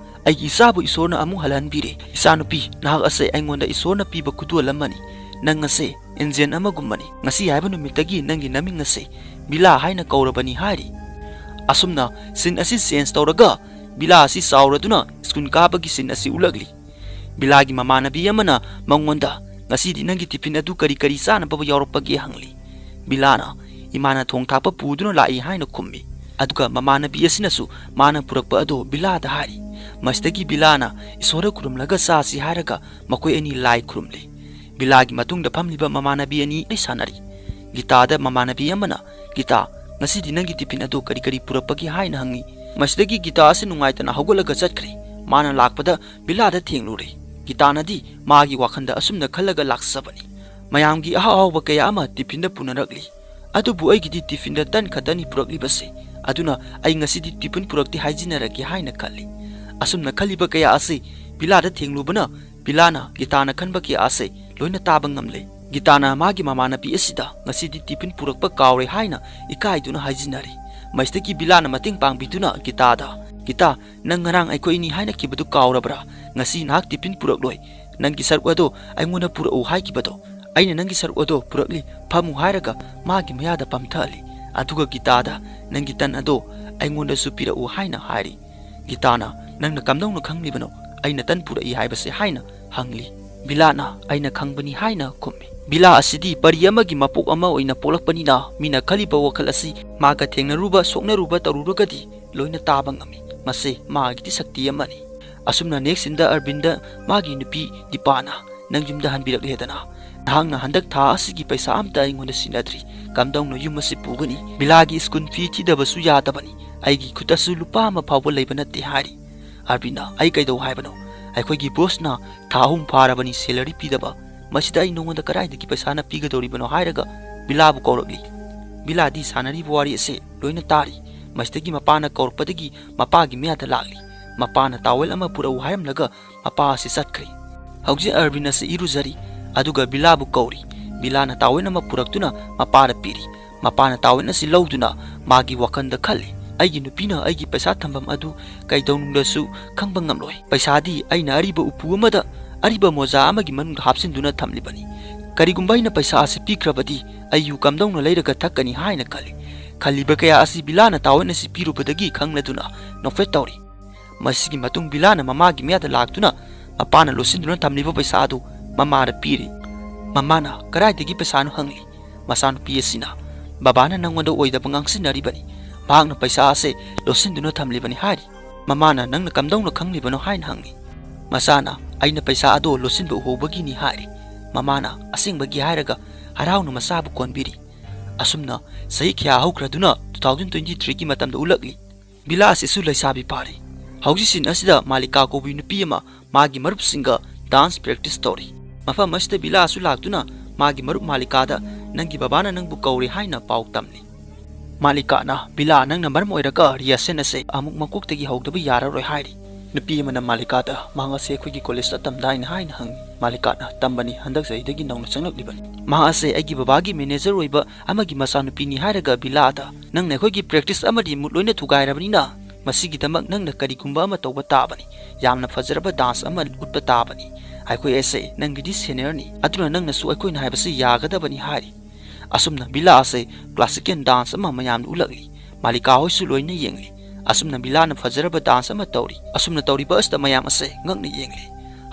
ꯑꯩꯒꯤ ꯏꯆꯥꯕꯨ ꯏꯁꯣꯔꯅ ꯑꯃꯨꯛ ꯍꯜꯍꯟꯕꯤꯔꯦ꯫ ꯏꯆꯥꯅꯨꯄꯤ, ꯅꯍꯥꯛ ꯑꯁꯦ ꯑꯩꯉꯣꯟꯗ ꯏꯁꯣꯔꯅ ꯄꯤꯕ ꯈꯨꯗꯣꯜ ꯑꯃꯅꯤ꯫ ꯅꯪ ꯑꯁꯦ ꯑꯦꯟꯖꯦꯜ ꯑꯃꯒꯨꯝꯕꯅꯤ꯫ ꯉꯁꯤ ꯍꯥꯏꯕ ꯅꯨꯃꯤꯠꯇꯒꯤ ꯅꯪꯒꯤ ꯅꯃꯤꯡ ꯑꯁꯦ ꯕꯤꯂꯥ ꯍꯥꯏꯅ ꯀꯧꯔꯕꯅꯤ" ꯍꯥꯏꯔꯤ꯫ ꯑꯁꯨꯝꯅ ꯁꯤꯟ ꯑꯁꯤ ꯆꯦꯟꯖ ꯇꯧꯔꯒ ꯕꯤꯂꯥ ꯑꯁꯤ ꯆꯥꯎꯔꯗꯨꯅ ꯁ꯭ꯀꯨꯜ ꯀꯥꯕꯒꯤ ꯁꯤꯟ ꯑꯁꯤ ꯎꯠꯂꯛꯂꯤ꯫ ꯕꯤꯂꯥꯒꯤ ꯃꯃꯥꯟꯅꯕꯤ ꯑꯃꯅ ꯃꯉꯣꯟꯗ, "ꯉꯁꯤꯗꯤ ꯅꯪꯒꯤ ꯇꯤꯐꯤꯟ ꯑꯗꯨ ꯀꯔꯤ ꯀꯔꯤ ꯆꯥꯅꯕ ꯌꯥꯎꯔꯛꯄꯒꯦ?" ꯍꯪꯂꯤ꯫ ꯕꯤꯂꯥꯅ, "ꯏꯃꯥꯅ ꯊꯣꯡ ꯊꯥꯛꯄ ꯄꯨꯗꯨꯅ ꯂꯥꯛꯏ" ꯍꯥꯏꯅ ꯈꯨꯝꯃꯤ꯫ ꯑꯗꯨꯒ ꯃꯃꯥꯟꯅꯕꯤ ꯑꯁꯤꯅꯁꯨ ꯃꯥꯅ ꯄꯨꯔꯛꯄ ꯑꯗꯨ ꯕꯤꯂꯥꯗ ꯍꯥꯏꯔꯤ꯫ ꯃꯁꯤꯗꯒꯤ ꯕꯤꯂꯥꯅ ꯏꯁꯣꯔꯗ ꯈꯨꯔꯨꯝꯂꯒ ꯆꯥꯁꯤ ꯍꯥꯏꯔꯒ ꯃꯈꯣꯏ ꯑꯅꯤ ꯂꯥꯏ ꯈꯨꯔꯨꯝꯂꯤ꯫ ꯕꯤꯂꯥꯒꯤ ꯃꯇꯨꯡꯗ ꯐꯝꯂꯤꯕ ꯃꯃꯥꯟꯅꯕꯤ ꯑꯅꯤ ꯋꯥꯔꯤ ꯁꯥꯟꯅꯔꯤ꯫ ꯒꯤꯇꯥꯗ ꯃꯃꯥꯟꯅꯕꯤ ꯑꯃꯅ, "ꯒꯤꯇꯥ, ꯉꯁꯤꯗꯤ ꯅꯪꯒꯤ ꯇꯤꯐꯤꯟ ꯑꯗꯨ ꯀꯔꯤ ꯀꯔꯤ ꯄꯨꯔꯛꯄꯒꯦ?" ꯍꯥꯏꯅ ꯍꯪꯉꯤ꯫ ꯃꯁꯤꯗꯒꯤ ꯒꯤꯇꯥ ꯑꯁꯤ ꯅꯨꯡꯉꯥꯏꯇꯅ ꯍꯧꯒꯠꯂꯒ ꯆꯠꯈ꯭ꯔꯦ꯫ ꯃꯥꯅ ꯂꯥꯛꯄꯗ ꯕꯤꯂꯥꯗ ꯊꯦꯡꯂꯨꯔꯦ꯫ ꯒꯤꯇꯥꯅꯗꯤ ꯃꯥꯒꯤ ꯋꯥꯈꯜꯗ ꯑꯁꯨꯝꯅ ꯈꯜꯂꯒ ꯂꯥꯛꯆꯕꯅꯤ, "ꯃꯌꯥꯝꯒꯤ ꯑꯍꯥꯎ ꯑꯍꯥꯎꯕ ꯀꯌꯥ ꯑꯃ ꯇꯤꯐꯤꯟꯗ ꯄꯨꯅꯔꯛꯂꯤ, ꯑꯗꯨꯕꯨ ꯑꯩꯒꯤꯗꯤ ꯇꯤꯐꯤꯟꯗ ꯇꯟ ꯈꯛꯇꯅꯤ ꯄꯨꯔꯛꯂꯤꯕꯁꯦ, ꯑꯗꯨꯅ ꯑꯩ ꯉꯁꯤꯗꯤ ꯇꯤꯐꯤꯟ ꯄꯨꯔꯛꯇꯦ ꯍꯥꯏꯖꯤꯟꯅꯔꯒꯦ" ꯍꯥꯏꯅ ꯈꯜꯂꯤ꯫ ꯑꯁꯨꯝꯅ ꯈꯜꯂꯤꯕ ꯀꯌꯥ ꯑꯁꯤ ꯕꯤꯂꯥꯗ ꯊꯦꯡꯂꯨꯕꯅ ꯕꯤꯂꯥꯅ ꯒꯤꯇꯥꯅ ꯈꯟꯕ ꯀꯌꯥ ꯑꯁꯤ ꯂꯣꯏꯅ ꯇꯥꯕ ꯉꯝꯂꯦ꯫ ꯒꯤꯇꯥꯅ ꯃꯥꯒꯤ ꯃꯃꯥꯟꯅꯕꯤ ꯑꯁꯤꯗ ꯉꯁꯤꯗꯤ ꯇꯤꯐꯤꯟ ꯄꯨꯔꯛꯄ ꯀꯥꯎꯔꯦ ꯍꯥꯏꯅ ꯏꯀꯥꯏꯗꯨꯅ ꯍꯥꯏꯖꯤꯟꯅꯔꯤ꯫ ꯃꯁꯤꯗꯒꯤ ꯕꯤꯂꯥꯅ ꯃꯇꯦꯡ ꯄꯥꯡꯕꯤꯗꯨꯅ ꯒꯤꯇꯥꯗ, "ꯒꯤꯇꯥ, ꯅꯪ ꯉꯔꯥꯡ ꯑꯩꯈꯣꯏ ꯑꯅꯤ ꯍꯥꯏꯅꯈꯤꯕꯗꯨ ꯀꯥꯎꯔꯕ꯭ꯔꯥ? ꯉꯁꯤ ꯅꯍꯥꯛ ꯇꯤꯐꯤꯟ ꯄꯨꯔꯛꯂꯣꯏ꯫ ꯅꯪꯒꯤ ꯁꯔꯨꯛ ꯑꯗꯣ ꯑꯩꯉꯣꯟꯗ ꯄꯨꯔꯛꯎ ꯍꯥꯏꯈꯤꯕꯗꯣ꯫ ꯑꯩꯅ ꯅꯪꯒꯤ ꯁꯔꯨꯛ ꯑꯗꯣ ꯄꯨꯔꯛꯂꯤ, ꯐꯝꯃꯨ" ꯍꯥꯏꯔꯒ ꯃꯥꯒꯤ ꯃꯌꯥꯗ ꯄꯝꯊꯍꯜꯂꯤ꯫ ꯑꯗꯨꯒ ꯒꯤꯇꯥꯗ, "ꯅꯪꯒꯤ ꯇꯟ ꯑꯗꯣ ꯑꯩꯉꯣꯟꯗꯁꯨ ꯄꯤꯔꯛꯎ" ꯍꯥꯏꯅ ꯍꯥꯏꯔꯤ꯫ ꯒꯤꯇꯥꯅ, "ꯅꯪꯅ ꯀꯝꯗꯧꯅ ꯈꯪꯂꯤꯕꯅꯣ ꯑꯩꯅ ꯇꯟ ꯄꯨꯔꯛꯏ ꯍꯥꯏꯕꯁꯦ?" ꯍꯥꯏꯅ ꯍꯪꯂꯤ꯫ ꯕꯤꯂꯥꯅ, "ꯑꯩꯅ ꯈꯪꯕꯅꯤ" ꯍꯥꯏꯅ ꯈꯨꯝꯃꯤ꯫ ꯕꯤꯂꯥ ꯑꯁꯤꯗꯤ ꯄꯔꯤ ꯑꯃꯒꯤ ꯃꯄꯣꯛ ꯑꯃ ꯑꯣꯏꯅ ꯄꯣꯛꯂꯛꯄꯅꯤꯅ ꯃꯤꯅ ꯈꯜꯂꯤꯕ ꯋꯥꯈꯜ ꯑꯁꯤ ꯃꯥꯒ ꯊꯦꯡꯅꯔꯨꯕ, ꯁꯣꯛꯅꯔꯨꯕ ꯇꯧꯔꯨꯔꯒꯗꯤ ꯂꯣꯏꯅ ꯇꯥꯕ ꯉꯝꯃꯤ꯫ ꯃꯁꯤ ꯃꯥꯒꯤꯗꯤ ꯁꯛꯇꯤ ꯑꯃꯅꯤ꯫ ꯑꯁꯨꯝꯅ ꯅꯦꯛꯁ ꯁꯤꯟꯗ ꯑꯔꯕꯤꯟꯗ ꯃꯥꯒꯤ ꯅꯨꯄꯤ ꯗꯤꯄꯥꯅ, "ꯅꯪ ꯌꯨꯝꯗ ꯍꯟꯕꯤꯔꯛꯂꯦꯗꯅ꯫ ꯅꯍꯥꯛꯅ ꯍꯟꯗꯛ ꯊꯥ ꯑꯁꯤꯒꯤ ꯄꯩꯁꯥ ꯑꯝꯇ ꯑꯩꯉꯣꯟꯗ ꯁꯤꯟꯅꯗ꯭ꯔꯤ꯫ ꯀꯝꯗꯧꯅ ꯌꯨꯝ ꯑꯁꯤ ꯄꯨꯒꯅꯤ? ꯕꯤꯂꯥꯒꯤ ꯁ꯭ꯀꯨꯜ ꯐꯤ ꯊꯤꯗꯕꯁꯨ ꯌꯥꯗꯕꯅꯤ꯫ ꯑꯩꯒꯤ ꯈꯨꯠꯇꯁꯨ ꯂꯨꯄꯥ ꯑꯃ ꯐꯥꯎꯕ ꯂꯩꯕ ꯅꯠꯇꯦ" ꯍꯥꯏꯔꯤ꯫ ꯑꯔꯕꯤꯟꯅ, "ꯑꯩ ꯀꯩꯗꯧ ꯍꯥꯏꯕꯅꯣ? ꯑꯩꯈꯣꯏꯒꯤ ꯕꯣꯁꯅ ꯊꯥ ꯑꯍꯨꯝ ꯐꯥꯔꯕꯅꯤ ꯁꯦꯂꯔꯤ ꯄꯤꯗꯕ꯫ ꯃꯁꯤꯗ ꯑꯩ ꯅꯉꯣꯟꯗ ꯀꯗꯥꯏꯗꯒꯤ ꯄꯩꯁꯥꯅ ꯄꯤꯒꯗꯧꯔꯤꯕꯅꯣ?" ꯍꯥꯏꯔꯒ ꯕꯤꯂꯥꯕꯨ ꯀꯧꯔꯛꯂꯤ꯫ ꯕꯤꯂꯥꯗꯤ ꯁꯥꯟꯅꯔꯤꯕ ꯋꯥꯔꯤ ꯑꯁꯦ ꯂꯣꯏꯅ ꯇꯥꯔꯤ꯫ ꯃꯁꯤꯗꯒꯤ ꯃꯄꯥꯅ ꯀꯧꯔꯛꯄꯗꯒꯤ ꯃꯄꯥꯒꯤ ꯃꯌꯥꯗ ꯂꯥꯛꯂꯤ꯫ ꯃꯄꯥꯅ ꯇꯥꯋꯦꯜ ꯑꯃ ꯄꯨꯔꯛꯎ ꯍꯥꯏꯔꯝꯂꯒ ꯃꯄꯥ ꯑꯁꯤ ꯆꯠꯈ꯭ꯔꯦ꯫ ꯍꯧꯖꯤꯛ ꯑꯔꯕꯤꯟ ꯑꯁꯤ ꯏꯔꯨꯖꯔꯤ, ꯑꯗꯨꯒ ꯕꯤꯂꯥꯕꯨ ꯀꯧꯔꯤ꯫ ꯕꯤꯂꯥꯅ ꯇꯥꯋꯦꯜ ꯑꯃ ꯄꯨꯔꯛꯇꯨꯅ ꯃꯄꯥꯗ ꯄꯤꯔꯤ꯫ ꯃꯄꯥꯅ ꯇꯥꯋꯦꯜ ꯑꯁꯤ ꯂꯧꯗꯨꯅ ꯃꯥꯒꯤ ꯋꯥꯈꯜꯗ ꯈꯜꯂꯤ, "ꯑꯩꯒꯤ ꯅꯨꯄꯤꯅ ꯑꯩꯒꯤ ꯄꯩꯁꯥ ꯊꯝꯐꯝ ꯑꯗꯨ ꯀꯩꯗꯧꯅꯨꯡꯗꯁꯨ ꯈꯪꯕ ꯉꯝꯂꯣꯏ꯫ ꯄꯩꯁꯥꯗꯤ ꯑꯩꯅ ꯑꯔꯤꯕ ꯎꯄꯨ ꯑꯃꯗ ꯑꯔꯤꯕ ꯃꯣꯖꯥ ꯑꯃꯒꯤ ꯃꯅꯨꯡꯗ ꯍꯥꯞꯆꯤꯟꯗꯨꯅ ꯊꯝꯂꯤꯕꯅꯤ꯫ ꯀꯔꯤꯒꯨꯝꯕ ꯑꯩꯅ ꯄꯩꯁꯥ ꯑꯁꯤ ꯄꯤꯈ꯭ꯔꯕꯗꯤ ꯑꯩ ꯌꯨ ꯀꯝꯗꯧꯅ ꯂꯩꯔꯒ ꯊꯛꯀꯅꯤ?" ꯍꯥꯏꯅ ꯈꯜꯂꯤ꯫ ꯈꯜꯂꯤꯕ ꯀꯌꯥ ꯑꯁꯤ ꯕꯤꯂꯥꯅ ꯇꯥꯋꯦꯜ ꯑꯁꯤ ꯄꯤꯔꯨꯕꯗꯒꯤ ꯈꯪꯂꯗꯨꯅ ꯅꯣꯛꯐꯦꯠ ꯇꯧꯔꯤ꯫ ꯃꯁꯤꯒꯤ ꯃꯇꯨꯡ ꯕꯤꯂꯥꯅ ꯃꯃꯥꯒꯤ ꯃꯌꯥꯗ ꯂꯥꯛꯇꯨꯅ ꯃꯄꯥꯅ ꯂꯣꯠꯁꯤꯟꯗꯨꯅ ꯊꯝꯂꯤꯕ ꯄꯩꯁꯥ ꯑꯗꯨ ꯃꯃꯥꯗ ꯄꯤꯔꯤ꯫ ꯃꯃꯥꯅ ꯀꯗꯥꯏꯗꯒꯤ ꯄꯩꯁꯥꯅꯣ ꯍꯪꯂꯤ꯫ ꯃꯆꯥꯅꯨꯄꯤ ꯑꯁꯤꯅ, "ꯕꯕꯥꯅ ꯅꯪꯉꯣꯟꯗ ꯑꯣꯏꯗꯕ ꯉꯥꯡꯁꯤꯟꯅꯔꯤꯕꯅꯤ꯫ ꯃꯍꯥꯛꯅ ꯄꯩꯁꯥ ꯑꯁꯦ ꯂꯣꯠꯁꯤꯟꯗꯨꯅ ꯊꯝꯂꯤꯕꯅꯤ" ꯍꯥꯏꯔꯤ꯫ ꯃꯃꯥꯅ, "ꯅꯪꯅ ꯀꯝꯗꯧꯅ ꯈꯪꯂꯤꯕꯅꯣ?" ꯍꯥꯏꯅ ꯍꯪꯉꯤ꯫ ꯃꯆꯥꯅ, "ꯑꯩꯅ ꯄꯩꯁꯥ ꯑꯗꯣ ꯂꯣꯠꯁꯤꯟꯕ ꯎꯍꯧꯕꯒꯤꯅꯤ" ꯍꯥꯏꯔꯤ꯫ ꯃꯃꯥꯅ ꯑꯁꯦꯡꯕꯒꯤ ꯍꯥꯏꯔꯒ ꯍꯔꯥꯎꯅ ꯃꯆꯥꯕꯨ ꯀꯣꯟꯕꯤꯔꯤ꯫ ꯑꯁꯨꯝꯅ ꯆꯍꯤ ꯀꯌꯥ ꯍꯧꯈ꯭ꯔꯗꯨꯅ two thousand twenty three ꯒꯤ ꯃꯇꯝꯗ ꯎꯠꯂꯛꯂꯤ꯫ ꯕꯤꯂꯥ ꯑꯁꯤꯁꯨ ꯂꯩꯁꯥꯕꯤ ꯐꯥꯔꯤ꯫ ꯍꯧꯖꯤꯛ ꯁꯤꯟ ꯑꯁꯤꯗ ꯃꯥꯂꯤꯀꯥ ꯀꯧꯕꯤ ꯅꯨꯄꯤ ꯑꯃ ꯃꯥꯒꯤ ꯃꯔꯨꯞꯁꯤꯡꯒ dance practice ꯇꯧꯔꯤ꯫ ꯃꯐꯝ ꯑꯁꯤꯗ ꯕꯤꯂꯥꯁꯨ ꯂꯥꯛꯇꯨꯅ ꯃꯥꯒꯤ ꯃꯔꯨꯞ ꯃꯥꯂꯤꯀꯥꯗ, "ꯅꯪꯒꯤ ꯕꯕꯥꯅ ꯅꯪꯕꯨ ꯀꯧꯔꯦ" ꯍꯥꯏꯅ ꯄꯥꯎ ꯇꯝꯂꯤ꯫ ꯃꯥꯂꯤꯀꯥꯅ, "ꯕꯤꯂꯥ, ꯅꯪꯅ ꯃꯔꯝ ꯑꯣꯏꯔꯒ rehearsal ꯑꯁꯦ ꯑꯃꯨꯛ ꯃꯀꯣꯛꯇꯒꯤ ꯍꯧꯗꯕ ꯌꯥꯔꯔꯣꯏ" ꯍꯥꯏꯔꯤ꯫ ꯅꯨꯄꯤ ꯑꯃꯅ ꯃꯥꯂꯤꯀꯥꯗ, "ꯃꯍꯥꯛ ꯑꯁꯦ ꯑꯩꯈꯣꯏꯒꯤ ꯀꯣꯂꯦꯖꯇ ꯇꯝꯗꯥꯏꯅꯦ?" ꯍꯥꯏꯅ ꯍꯪꯉꯤ꯫ ꯃꯥꯂꯤꯀꯥꯅ, "ꯇꯝꯕꯅꯤ, ꯍꯟꯗꯛ ꯆꯍꯤꯗꯒꯤ ꯅꯧꯅ ꯆꯪꯂꯛꯂꯤꯕꯅꯤ꯫ ꯃꯍꯥꯛ ꯑꯁꯦ ꯑꯩꯒꯤ ꯕꯕꯥꯒꯤ ꯃꯦꯅꯦꯖꯔ ꯑꯣꯏꯕ ꯑꯃꯒꯤ ꯃꯆꯥꯅꯨꯄꯤꯅꯤ" ꯍꯥꯏꯔꯒ ꯕꯤꯂꯥꯗ, "ꯅꯪꯅ ꯑꯩꯈꯣꯏꯒꯤ practice ꯑꯃꯗꯤ ꯃꯨꯠ ꯂꯣꯏꯅ ꯊꯨꯒꯥꯏꯔꯕꯅꯤꯅ, ꯃꯁꯤꯒꯤꯗꯃꯛ ꯅꯪꯅ ꯀꯔꯤꯒꯨꯝꯕ ꯑꯃ ꯇꯧꯕ ꯇꯥꯕꯅꯤ꯫ ꯌꯥꯝꯅ ꯐꯖꯔꯕ dance ꯑꯃ ꯎꯠꯄ ꯇꯥꯕꯅꯤ꯫ ꯑꯩꯈꯣꯏ ꯑꯁꯦ ꯅꯪꯒꯤꯗꯤ senior ꯅꯤ, ꯑꯗꯨꯅ ꯅꯪꯅꯁꯨ ꯑꯩꯈꯣꯏꯅ ꯍꯥꯏꯕꯁꯤ ꯌꯥꯒꯗꯕꯅꯤ" ꯍꯥꯏꯔꯤ꯫ ꯑꯁꯨꯝꯅ ꯕꯤꯂꯥ ꯑꯁꯦ classical dance ꯑꯃ ꯃꯌꯥꯝꯅ ꯎꯠꯂꯛꯂꯤ꯫ ꯃꯥꯂꯤꯀꯥ ꯍꯣꯏꯁꯨ ꯂꯣꯏꯅ ꯌꯦꯡꯂꯤ꯫ ꯑꯁꯨꯝꯅ ꯕꯤꯂꯥꯅ ꯐꯖꯔꯕ dance ꯑꯃ ꯇꯧꯔꯤ꯫ ꯑꯁꯨꯝꯅ ꯇꯧꯔꯤꯕ ꯑꯁꯤꯗ ꯃꯌꯥꯝ ꯑꯁꯦ ꯉꯛꯅ ꯌꯦꯡꯂꯤ꯫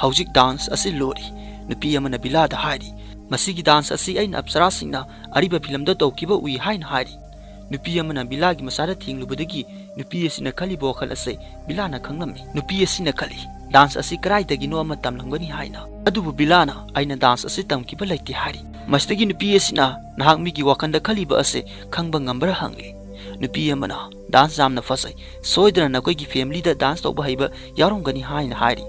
ꯍꯧꯖꯤꯛ dance ꯑꯁꯤ ꯂꯣꯏꯔꯤ꯫ ꯅꯨꯄꯤ ꯑꯃꯅ ꯕꯤꯂꯥꯗ ꯍꯥꯏꯔꯤ, "ꯃꯁꯤꯒꯤ dance ꯑꯁꯤ ꯑꯩꯅ ꯑꯞꯁꯔꯥꯁꯤꯡꯅ ꯑꯔꯤꯕ ꯐꯤꯂꯝꯗ ꯇꯧꯈꯤꯕ ꯎꯏ" ꯍꯥꯏꯅ ꯍꯥꯏꯔꯤ꯫ ꯅꯨꯄꯤ ꯑꯃꯅ ꯕꯤꯂꯥꯒꯤ ꯃꯆꯥꯗ ꯊꯦꯡꯂꯨꯕꯗꯒꯤ ꯅꯨꯄꯤ ꯑꯁꯤꯅ ꯈꯜꯂꯤꯕ ꯋꯥꯈꯜ ꯑꯁꯦ ꯕꯤꯂꯥꯅ ꯈꯪꯂꯝꯃꯤ꯫ ꯅꯨꯄꯤ ꯑꯁꯤꯅ ꯈꯜꯂꯤ, "Dance ꯑꯁꯤ ꯀꯗꯥꯏꯗꯒꯤꯅꯣ ꯑꯃ ꯇꯝꯂꯝꯒꯅꯤ" ꯍꯥꯏꯅ꯫ ꯑꯗꯨꯕꯨ ꯕꯤꯂꯥꯅ, "ꯑꯩꯅ dance ꯑꯁꯤ ꯇꯝꯈꯤꯕ ꯂꯩꯇꯦ" ꯍꯥꯏꯔꯤ꯫ ꯃꯁꯤꯗꯒꯤ ꯅꯨꯄꯤ ꯑꯁꯤꯅ, "ꯅꯍꯥꯛ ꯃꯤꯒꯤ ꯋꯥꯈꯜꯗ ꯈꯜꯂꯤꯕ ꯑꯁꯦ ꯈꯪꯕ ꯉꯝꯕ꯭ꯔꯥ?" ꯍꯪꯂꯤ꯫ ꯅꯨꯄꯤ ꯑꯃꯅ, "Dance ꯌꯥꯝꯅ ꯐꯖꯩ, ꯁꯣꯏꯗꯅ ꯅꯈꯣꯏꯒꯤ familyꯗ dance ꯇꯧꯕ ꯍꯩꯕ ꯌꯥꯎꯔꯝꯒꯅꯤ" ꯍꯥꯏꯅ ꯍꯥꯏꯔꯤ꯫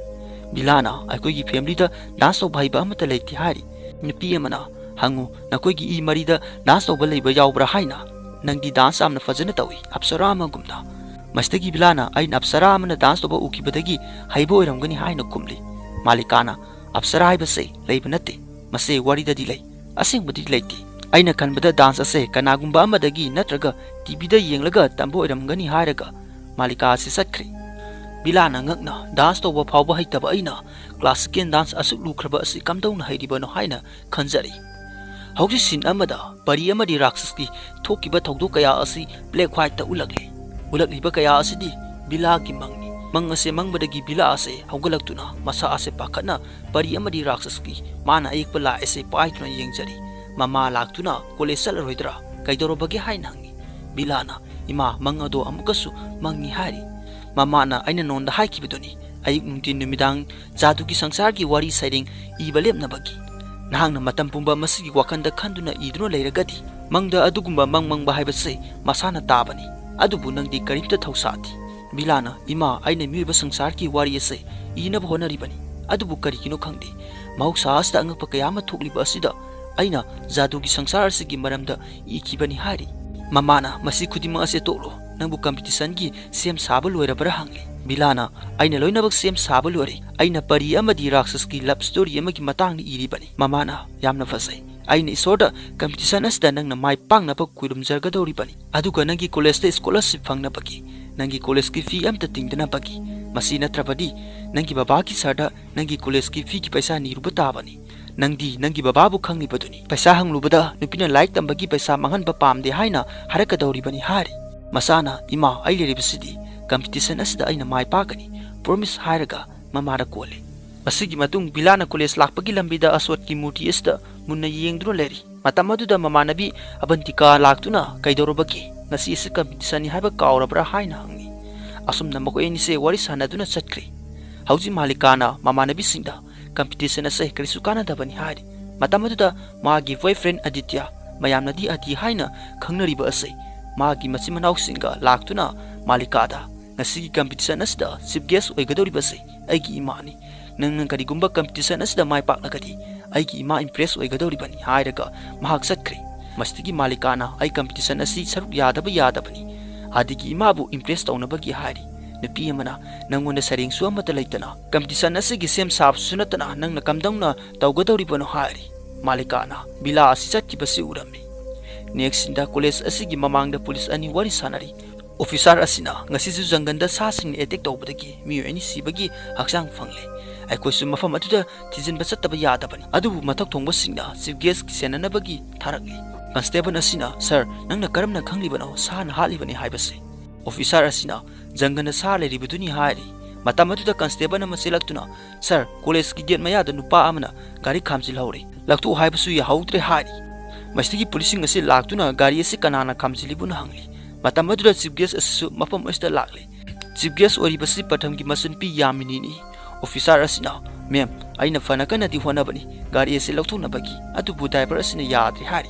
ꯕꯤꯂꯥꯅ, "ꯑꯩꯈꯣꯏꯒꯤ familyꯗ dance ꯇꯧꯕ ꯍꯩꯕ ꯑꯃꯠꯇ ꯂꯩꯇꯦ" ꯍꯥꯏꯔꯤ꯫ ꯅꯨꯄꯤ ꯑꯃꯅ, ꯍꯪꯉꯨ, ꯅꯈꯣꯏꯒꯤ ꯏ ꯃꯔꯤꯗ ꯗꯥꯟꯁ ꯇꯧꯕ ꯂꯩꯕ ꯌꯥꯎꯕ꯭ꯔꯥ ꯍꯥꯏꯅ꯫ ꯅꯪꯗꯤ ꯗꯥꯟꯁ ꯌꯥꯝꯅ ꯐꯖꯅ ꯇꯧꯏ, ꯑꯞꯁꯔꯥ ꯑꯃꯒꯨꯝꯅ꯫ ꯃꯁꯤꯗꯒꯤ ꯕꯤꯂꯥꯅ, ꯑꯩꯅ ꯑꯞꯁꯔꯥ ꯑꯃꯅ ꯗꯥꯟꯁ ꯇꯧꯕ ꯎꯈꯤꯕꯗꯒꯤ ꯍꯩꯕ ꯑꯣꯏꯔꯝꯒꯅꯤ ꯍꯥꯏꯅ ꯈꯨꯝꯂꯤ꯫ ꯃꯥꯂꯤꯀꯥꯅ, ꯑꯞꯁꯔꯥ ꯍꯥꯏꯕꯁꯦ ꯂꯩꯕ ꯅꯠꯇꯦ, ꯃꯁꯦ ꯋꯥꯔꯤꯗꯗꯤ ꯂꯩ, ꯑꯁꯦꯡꯕꯗꯤ ꯂꯩꯇꯦ꯫ ꯑꯩꯅ ꯈꯟꯕꯗ ꯗꯥꯟꯁ ꯑꯁꯦ ꯀꯅꯥꯒꯨꯝꯕ ꯑꯃꯗꯒꯤ ꯅꯠꯇ꯭ꯔꯒ ꯇꯤꯚꯤꯗ ꯌꯦꯡꯂꯒ ꯇꯝꯕ ꯑꯣꯏꯔꯝꯒꯅꯤ ꯍꯥꯏꯔꯒ ꯃꯥꯂꯤꯀꯥ ꯑꯁꯤ ꯆꯠꯈ꯭ꯔꯦ꯫ ꯕꯤꯂꯥꯅ ꯉꯛꯅ, ꯗꯥꯟꯁ ꯇꯧꯕ ꯐꯥꯎꯕ ꯍꯩꯇꯕ ꯑꯩꯅ ꯀ꯭ꯂꯥꯁꯤꯀꯦꯜ ꯗꯥꯟꯁ ꯑꯁꯨꯛ ꯂꯨꯈ꯭ꯔꯕ ꯑꯁꯤ ꯀꯝꯗꯧꯅ ꯍꯩꯔꯤꯕꯅꯣ ꯍꯥꯏꯅ ꯈꯟꯖꯔꯤ꯫ ꯍꯧꯖꯤꯛ ꯁꯤꯟ ꯑꯃꯗ ꯄꯔꯤ ꯑꯃꯗꯤ ꯔꯥꯛꯁꯁꯀꯤ ꯊꯣꯛꯈꯤꯕ ꯊꯧꯗꯣꯛ ꯀꯌꯥ ꯑꯁꯤ ꯕ꯭ꯂꯦꯛ ꯋꯥꯏꯠꯇ ꯎꯠꯂꯛꯂꯤ꯫ ꯎꯠꯂꯛꯂꯤꯕ ꯀꯌꯥ ꯑꯁꯤꯗꯤ ꯕꯤꯂꯥꯒꯤ ꯃꯪꯅꯤ꯫ ꯃꯪ ꯑꯁꯦ ꯃꯪꯕꯗꯒꯤ ꯕꯤꯂꯥ ꯑꯁꯦ ꯍꯧꯒꯠꯂꯛꯇꯨꯅ ꯃꯁꯥ ꯑꯁꯦ ꯄꯥꯈꯠꯅ ꯄꯔꯤ ꯑꯃꯗꯤ ꯔꯥꯛꯁꯁꯀꯤ ꯃꯥꯅ ꯑꯌꯦꯛꯄ ꯂꯥꯏ ꯑꯁꯦ ꯄꯥꯏꯗꯨꯅ ꯌꯦꯡꯖꯔꯤ꯫ ꯃꯃꯥ ꯂꯥꯛꯇꯨꯅ, "ꯀꯣꯂꯦꯖ ꯆꯠꯂꯔꯣꯏꯗ꯭ꯔꯥ? ꯀꯩꯗꯧꯔꯕꯒꯦ?" ꯍꯥꯏꯅ ꯍꯪꯉꯤ꯫ ꯕꯤꯂꯥꯅ, "ꯏꯃꯥ, ꯃꯪ ꯑꯗꯣ ꯑꯃꯨꯛꯀꯁꯨ ꯃꯪꯉꯤ" ꯍꯥꯏꯔꯤ꯫ ꯃꯃꯥꯅ, "ꯑꯩꯅ ꯅꯉꯣꯟꯗ ꯍꯥꯏꯈꯤꯕꯗꯨꯅꯤ, ꯑꯌꯨꯛ ꯅꯨꯡꯊꯤꯟ ꯅꯨꯃꯤꯗꯥꯡ ꯖꯥꯗꯨꯒꯤ ꯁꯪꯁꯥꯔꯒꯤ ꯋꯥꯔꯤ ꯁꯩꯔꯦꯡ ꯏꯕ ꯂꯦꯞꯅꯕꯒꯤ꯫ ꯅꯍꯥꯛꯅ ꯃꯇꯝ ꯄꯨꯝꯕ ꯃꯁꯤꯒꯤ ꯋꯥꯈꯜꯗ ꯈꯟꯗꯨꯅ ꯏꯗꯨꯅ ꯂꯩꯔꯒꯗꯤ, ꯃꯪꯗ ꯑꯗꯨꯒꯨꯝꯕ ꯃꯪ ꯃꯪꯕ ꯍꯥꯏꯕꯁꯦ ꯃꯁꯥꯅ ꯇꯥꯕꯅꯤ꯫ ꯑꯗꯨꯕꯨ ꯅꯪꯗꯤ ꯀꯔꯤꯝꯇ ꯊꯧꯁꯥꯗꯦ꯫" ꯕꯤꯂꯥꯅ, "ꯏꯃꯥ, ꯑꯩꯅ ꯃꯤꯑꯣꯏꯕ ꯁꯪꯁꯥꯔꯒꯤ ꯋꯥꯔꯤ ꯑꯁꯦ ꯏꯅꯕ ꯍꯣꯠꯅꯔꯤꯕꯅꯤ, ꯑꯗꯨꯕꯨ ꯀꯔꯤꯒꯤꯅꯣ ꯈꯪꯗꯦ, ꯃꯍꯧꯁꯥ ꯑꯁꯤꯗ ꯑꯉꯛꯄ ꯀꯌꯥ ꯑꯃ ꯊꯣꯛꯂꯤꯕ ꯑꯁꯤꯗ ꯑꯩꯅ ꯖꯥꯗꯨꯒꯤ ꯁꯪꯁꯥꯔ ꯑꯁꯤꯒꯤ ꯃꯔꯝꯗ ꯏꯈꯤꯕꯅꯤ" ꯍꯥꯏꯔꯤ꯫ ꯃꯃꯥꯅ, "ꯃꯁꯤ ꯈꯨꯗꯤꯡꯃꯛ ꯑꯁꯦ ꯇꯣꯛꯂꯣ, ꯅꯪꯕꯨ ꯀꯝꯄꯤꯇꯤꯁꯟꯒꯤ ꯁꯦꯝ ꯁꯥꯕ ꯂꯣꯏꯔꯕ꯭ꯔꯥ?" ꯍꯪꯂꯤ꯫ ꯕꯤꯂꯥꯅ, "ꯑꯩꯅ ꯂꯣꯏꯅꯃꯛ ꯁꯦꯝ ꯁꯥꯕ ꯂꯣꯏꯔꯦ, ꯑꯩꯅ ꯄꯔꯤ ꯑꯃꯗꯤ ꯔꯥꯛꯁꯁꯀꯤ ꯂꯚ ꯁ꯭ꯇꯣꯔꯤ ꯑꯃꯒꯤ ꯃꯇꯥꯡꯗ ꯏꯔꯤꯕꯅꯤ꯫" ꯃꯃꯥꯅ, "ꯌꯥꯝꯅ ꯐꯖꯩ꯫ ꯑꯩꯅ ꯏꯁꯣꯔꯗ ꯀꯝꯄꯤꯇꯤꯁꯟ ꯑꯁꯤꯗ ꯅꯪꯅ ꯃꯥꯏ ꯄꯥꯛꯅꯕ ꯈꯨꯔꯨꯝꯖꯒꯗꯧꯔꯤꯕꯅꯤ, ꯑꯗꯨꯒ ꯅꯪꯒꯤ ꯀꯣꯂꯦꯖꯇ ꯁ꯭ꯀꯣꯂꯔꯁꯤꯞ ꯐꯪꯅꯕꯒꯤ, ꯅꯪꯒꯤ ꯀꯣꯂꯦꯖꯀꯤ ꯐꯤ ꯑꯃꯠꯇ ꯇꯤꯡꯗꯅꯕꯒꯤ꯫ ꯃꯁꯤ ꯅꯠꯇ꯭ꯔꯕꯗꯤ ꯅꯪꯒꯤ ꯕꯕꯥꯒꯤ ꯁꯥꯔꯗ ꯅꯪꯒꯤ ꯀꯣꯂꯦꯖꯀꯤ ꯐꯤꯒꯤ ꯄꯩꯁꯥ ꯅꯤꯔꯨꯕ ꯇꯥꯕꯅꯤ꯫ ꯅꯪꯗꯤ ꯅꯪꯒꯤ ꯕꯕꯥꯕꯨ ꯈꯪꯂꯤꯕꯗꯨꯅꯤ꯫ ꯄꯩꯁꯥ ꯍꯪꯂꯨꯕꯗ ꯅꯨꯄꯤꯅ ꯂꯥꯏꯔꯤꯛ ꯇꯝꯕꯒꯤ ꯄꯩꯁꯥ ꯃꯥꯡꯍꯟꯕ ꯄꯥꯝꯗꯦ ꯍꯥꯏꯅ ꯍꯥꯏꯔꯛꯀꯗꯧꯔꯤꯕꯅꯤ" ꯍꯥꯏꯔꯤ꯫ ꯃꯁꯥꯅ, "ꯏꯃꯥ, ꯑꯩ ꯂꯩꯔꯤꯕꯁꯤꯗꯤ ꯀꯝꯄꯤꯇꯤꯁꯟ ꯑꯁꯤꯗ ꯑꯩꯅ ꯃꯥꯏ ꯄꯥꯛꯀꯅꯤ, ꯄ꯭ꯔꯣꯃꯤꯁ" ꯍꯥꯏꯔꯒ ꯃꯃꯥꯗ ꯀꯣꯜꯂꯤ꯫ ꯃꯁꯤꯒꯤ ꯃꯇꯨꯡ ꯕꯤꯂꯥꯅ ꯀꯣꯂꯦꯖ ꯂꯥꯛꯄꯒꯤ ꯂꯝꯕꯤꯗ ꯑꯁꯣꯠꯀꯤ ꯃꯨꯔꯇꯤ ꯑꯁꯤꯗ ꯃꯨꯟꯅ ꯌꯦꯡꯗꯨꯅ ꯂꯩꯔꯤ꯫ ꯃꯇꯝ ꯑꯗꯨꯗ ꯃꯃꯥꯟꯅꯕꯤ ꯑꯕꯟꯇꯤꯀꯥ ꯂꯥꯛꯇꯨꯅ, "ꯀꯩꯗꯧꯔꯕꯒꯦ? ꯉꯁꯤ ꯑꯁꯤ ꯀꯝꯄꯤꯇꯤꯁꯟꯅꯤ ꯍꯥꯏꯕ ꯀꯥꯎꯔꯕ꯭ꯔꯥ?" ꯍꯥꯏꯅ ꯍꯪꯉꯤ꯫ ꯑꯁꯨꯝꯅ ꯃꯈꯣꯏ ꯑꯅꯤꯁꯦ ꯋꯥꯔꯤ ꯁꯥꯟꯅꯗꯨꯅ ꯆꯠꯈ꯭ꯔꯦ꯫ ꯍꯧꯖꯤꯛ ꯃꯥꯂꯤꯀꯥꯅ ꯃꯃꯥꯟꯅꯕꯤꯁꯤꯡꯗ, "ꯀꯝꯄꯤꯇꯤꯁꯟ ꯑꯁꯦ ꯀꯔꯤꯁꯨ ꯀꯥꯟꯅꯗꯕꯅꯤ" ꯍꯥꯏꯔꯤ꯫ ꯃꯇꯝ ꯑꯗꯨꯗ ꯃꯥꯒꯤ ꯕꯣꯏꯐ꯭ꯔꯦꯟ ꯑꯗꯤꯇ꯭ꯌ, ꯃꯌꯥꯝꯅꯗꯤ ꯑꯗꯤ ꯍꯥꯏꯅ ꯈꯪꯅꯔꯤꯕ ꯑꯁꯦ, ꯃꯥꯒꯤ ꯃꯆꯤꯟ ꯃꯅꯥꯎꯁꯤꯡꯒ ꯂꯥꯛꯇꯨꯅ ꯃꯥꯂꯤꯀꯥꯗ, "ꯉꯁꯤꯒꯤ ꯀꯝꯄꯤꯇꯤꯁꯟ ꯑꯁꯤꯗ ꯆꯤꯐ ꯒꯦꯁ ꯑꯣꯏꯒꯗꯧꯔꯤꯕꯁꯦ ꯑꯩꯒꯤ ꯏꯃꯥꯅꯤ꯫ ꯅꯪꯅ ꯀꯔꯤꯒꯨꯝꯕ ꯀꯝꯄꯤꯇꯤꯁꯟ ꯑꯁꯤꯗ ꯃꯥꯏ ꯄꯥꯛꯂꯒꯗꯤ ꯑꯩꯒꯤ ꯏꯃꯥ ꯏꯝꯄ꯭ꯔꯦꯁ ꯑꯣꯏꯒꯗꯧꯔꯤꯕꯅꯤ" ꯍꯥꯏꯔꯒ ꯃꯍꯥꯛ ꯆꯠꯈ꯭ꯔꯦ꯫ ꯃꯁꯤꯗꯒꯤ ꯃꯥꯂꯤꯀꯥꯅ "ꯑꯩ ꯀꯝꯄꯤꯇꯤꯁꯟ ꯑꯁꯤ ꯁꯔꯨꯛ ꯌꯥꯗꯕ ꯌꯥꯗꯕꯅꯤ꯫ ꯑꯥꯗꯤꯒꯤ ꯏꯃꯥꯕꯨ ꯏꯝꯄ꯭ꯔꯦꯁ ꯇꯧꯅꯕꯒꯤ ꯍꯥꯏꯔꯤ꯫ ꯅꯨꯄꯤ ꯑꯃꯅ ꯅꯪꯉꯣꯟꯗ ꯁꯩꯔꯦꯡꯁꯨ ꯑꯃꯠꯇ ꯂꯩꯇꯅ ꯀꯝꯄꯤꯇꯤꯁꯟ ꯑꯁꯤꯒꯤ ꯁꯦꯝ ꯁꯥꯕꯁꯨ ꯅꯠꯇꯅ ꯅꯪꯅ ꯀꯝꯗꯧꯅ ꯇꯧꯒꯗꯧꯔꯤꯕꯅꯣ?" ꯍꯥꯏꯔꯤ꯫ ꯃꯥꯂꯤꯀꯥꯅ ꯚꯤꯂꯥ ꯑꯁꯤ ꯆꯠꯈꯤꯕꯁꯤ ꯎꯔꯝꯃꯤ꯫ ꯅꯦꯛꯁ ꯁꯤꯟꯗ ꯀꯣꯂꯦꯖ ꯑꯁꯤꯒꯤ ꯃꯃꯥꯡꯗ ꯄꯨꯂꯤꯁ ꯑꯅꯤ ꯋꯥꯔꯤ ꯁꯥꯟꯅꯔꯤ꯫ ꯑꯣꯐꯤꯁꯥꯔ ꯑꯁꯤꯅ "ꯉꯁꯤꯁꯨ ꯖꯪꯒꯜꯗ ꯁꯥꯁꯤꯡꯅ ꯑꯦꯇꯦꯛ ꯇꯧꯕꯗꯒꯤ ꯃꯤꯑꯣꯏ ꯑꯅꯤ ꯁꯤꯕꯒꯤ ꯍꯛꯆꯥꯡ ꯐꯪꯂꯦ꯫ ꯑꯩꯈꯣꯏꯁꯨ ꯃꯐꯝ ꯑꯗꯨꯗ ꯊꯤꯖꯤꯟꯕ ꯆꯠꯇꯕ ꯌꯥꯗꯕꯅꯤ꯫ ꯑꯗꯨꯕꯨ ꯃꯊꯛ ꯊꯣꯡꯕꯁꯤꯡꯅ ꯆꯤꯐ ꯒꯦꯁ꯭ꯠꯀꯤ ꯁꯦꯟꯅꯅꯕꯒꯤ ꯊꯥꯔꯛꯂꯤ꯫" ꯀꯟꯁꯇꯦꯕꯜ ꯑꯁꯤꯅ, "ꯁꯥꯔ, ꯅꯪꯅ ꯀꯔꯝꯅ ꯈꯪꯂꯤꯕꯅꯣ ꯁꯥꯅ ꯍꯥꯠꯂꯤꯕꯅꯤ ꯍꯥꯏꯕꯁꯦ?" ꯑꯣꯐꯤꯁꯥꯔ ꯑꯁꯤꯅ, "ꯖꯪꯒꯜꯗ ꯁꯥ ꯂꯩꯔꯤꯕꯗꯨꯅꯤ" ꯍꯥꯏꯔꯤ꯫ ꯃꯇꯝ ꯑꯗꯨꯗ ꯀꯟꯁꯇꯦꯕꯜ ꯑꯃ ꯆꯦꯜꯂꯛꯇꯨꯅ, "ꯁꯥꯔ, ꯀꯣꯂꯦꯖꯀꯤ ꯒꯦꯠ ꯃꯌꯥꯗ ꯅꯨꯄꯥ ꯑꯃꯅ ꯒꯥꯔꯤ ꯈꯥꯝꯖꯤꯜꯍꯧꯔꯦ꯫ ꯂꯧꯊꯣꯛꯎ ꯍꯥꯏꯕꯁꯨ ꯌꯥꯍꯧꯗ꯭ꯔꯦ" ꯍꯥꯏꯔꯤ꯫ ꯃꯁꯤꯗꯒꯤ ꯄꯨꯂꯤꯁꯁꯤꯡ ꯑꯁꯤ ꯂꯥꯛꯇꯨꯅ ꯒꯥꯔꯤ ꯑꯁꯤ ꯀꯅꯥꯅ ꯈꯥꯝꯖꯤꯜꯂꯤꯕꯅꯣ ꯍꯪꯂꯤ꯫ ꯃꯇꯝ ꯑꯗꯨꯗ ꯆꯤꯐ ꯒꯦꯁ꯭ꯠ ꯑꯁꯤꯁꯨ ꯃꯐꯝ ꯑꯁꯤꯗ ꯂꯥꯛꯂꯤ꯫ ꯆꯤꯐ ꯒꯦꯁ꯭ꯠ ꯑꯣꯏꯔꯤꯕꯁꯤ ꯄ꯭ꯔꯊꯝꯒꯤ ꯃꯆꯟꯅꯨꯄꯤ ꯌꯥꯃꯤꯅꯤꯅꯤ꯫ ꯑꯣꯐꯤꯁꯥꯔ ꯑꯁꯤꯅ, "ꯃꯦꯝ, ꯑꯩꯅ ꯐꯅ ꯀꯟꯅꯗꯤ ꯍꯣꯠꯅꯕꯅꯤ꯫ ꯒꯥꯔꯤ ꯑꯁꯤ ꯂꯧꯊꯣꯛꯅꯕꯒꯤ, ꯑꯗꯨꯕꯨ ꯗ꯭ꯔꯥꯏꯚꯔ ꯑꯁꯤꯅ ꯌꯥꯗ꯭ꯔꯦ" ꯍꯥꯏꯔꯤ꯫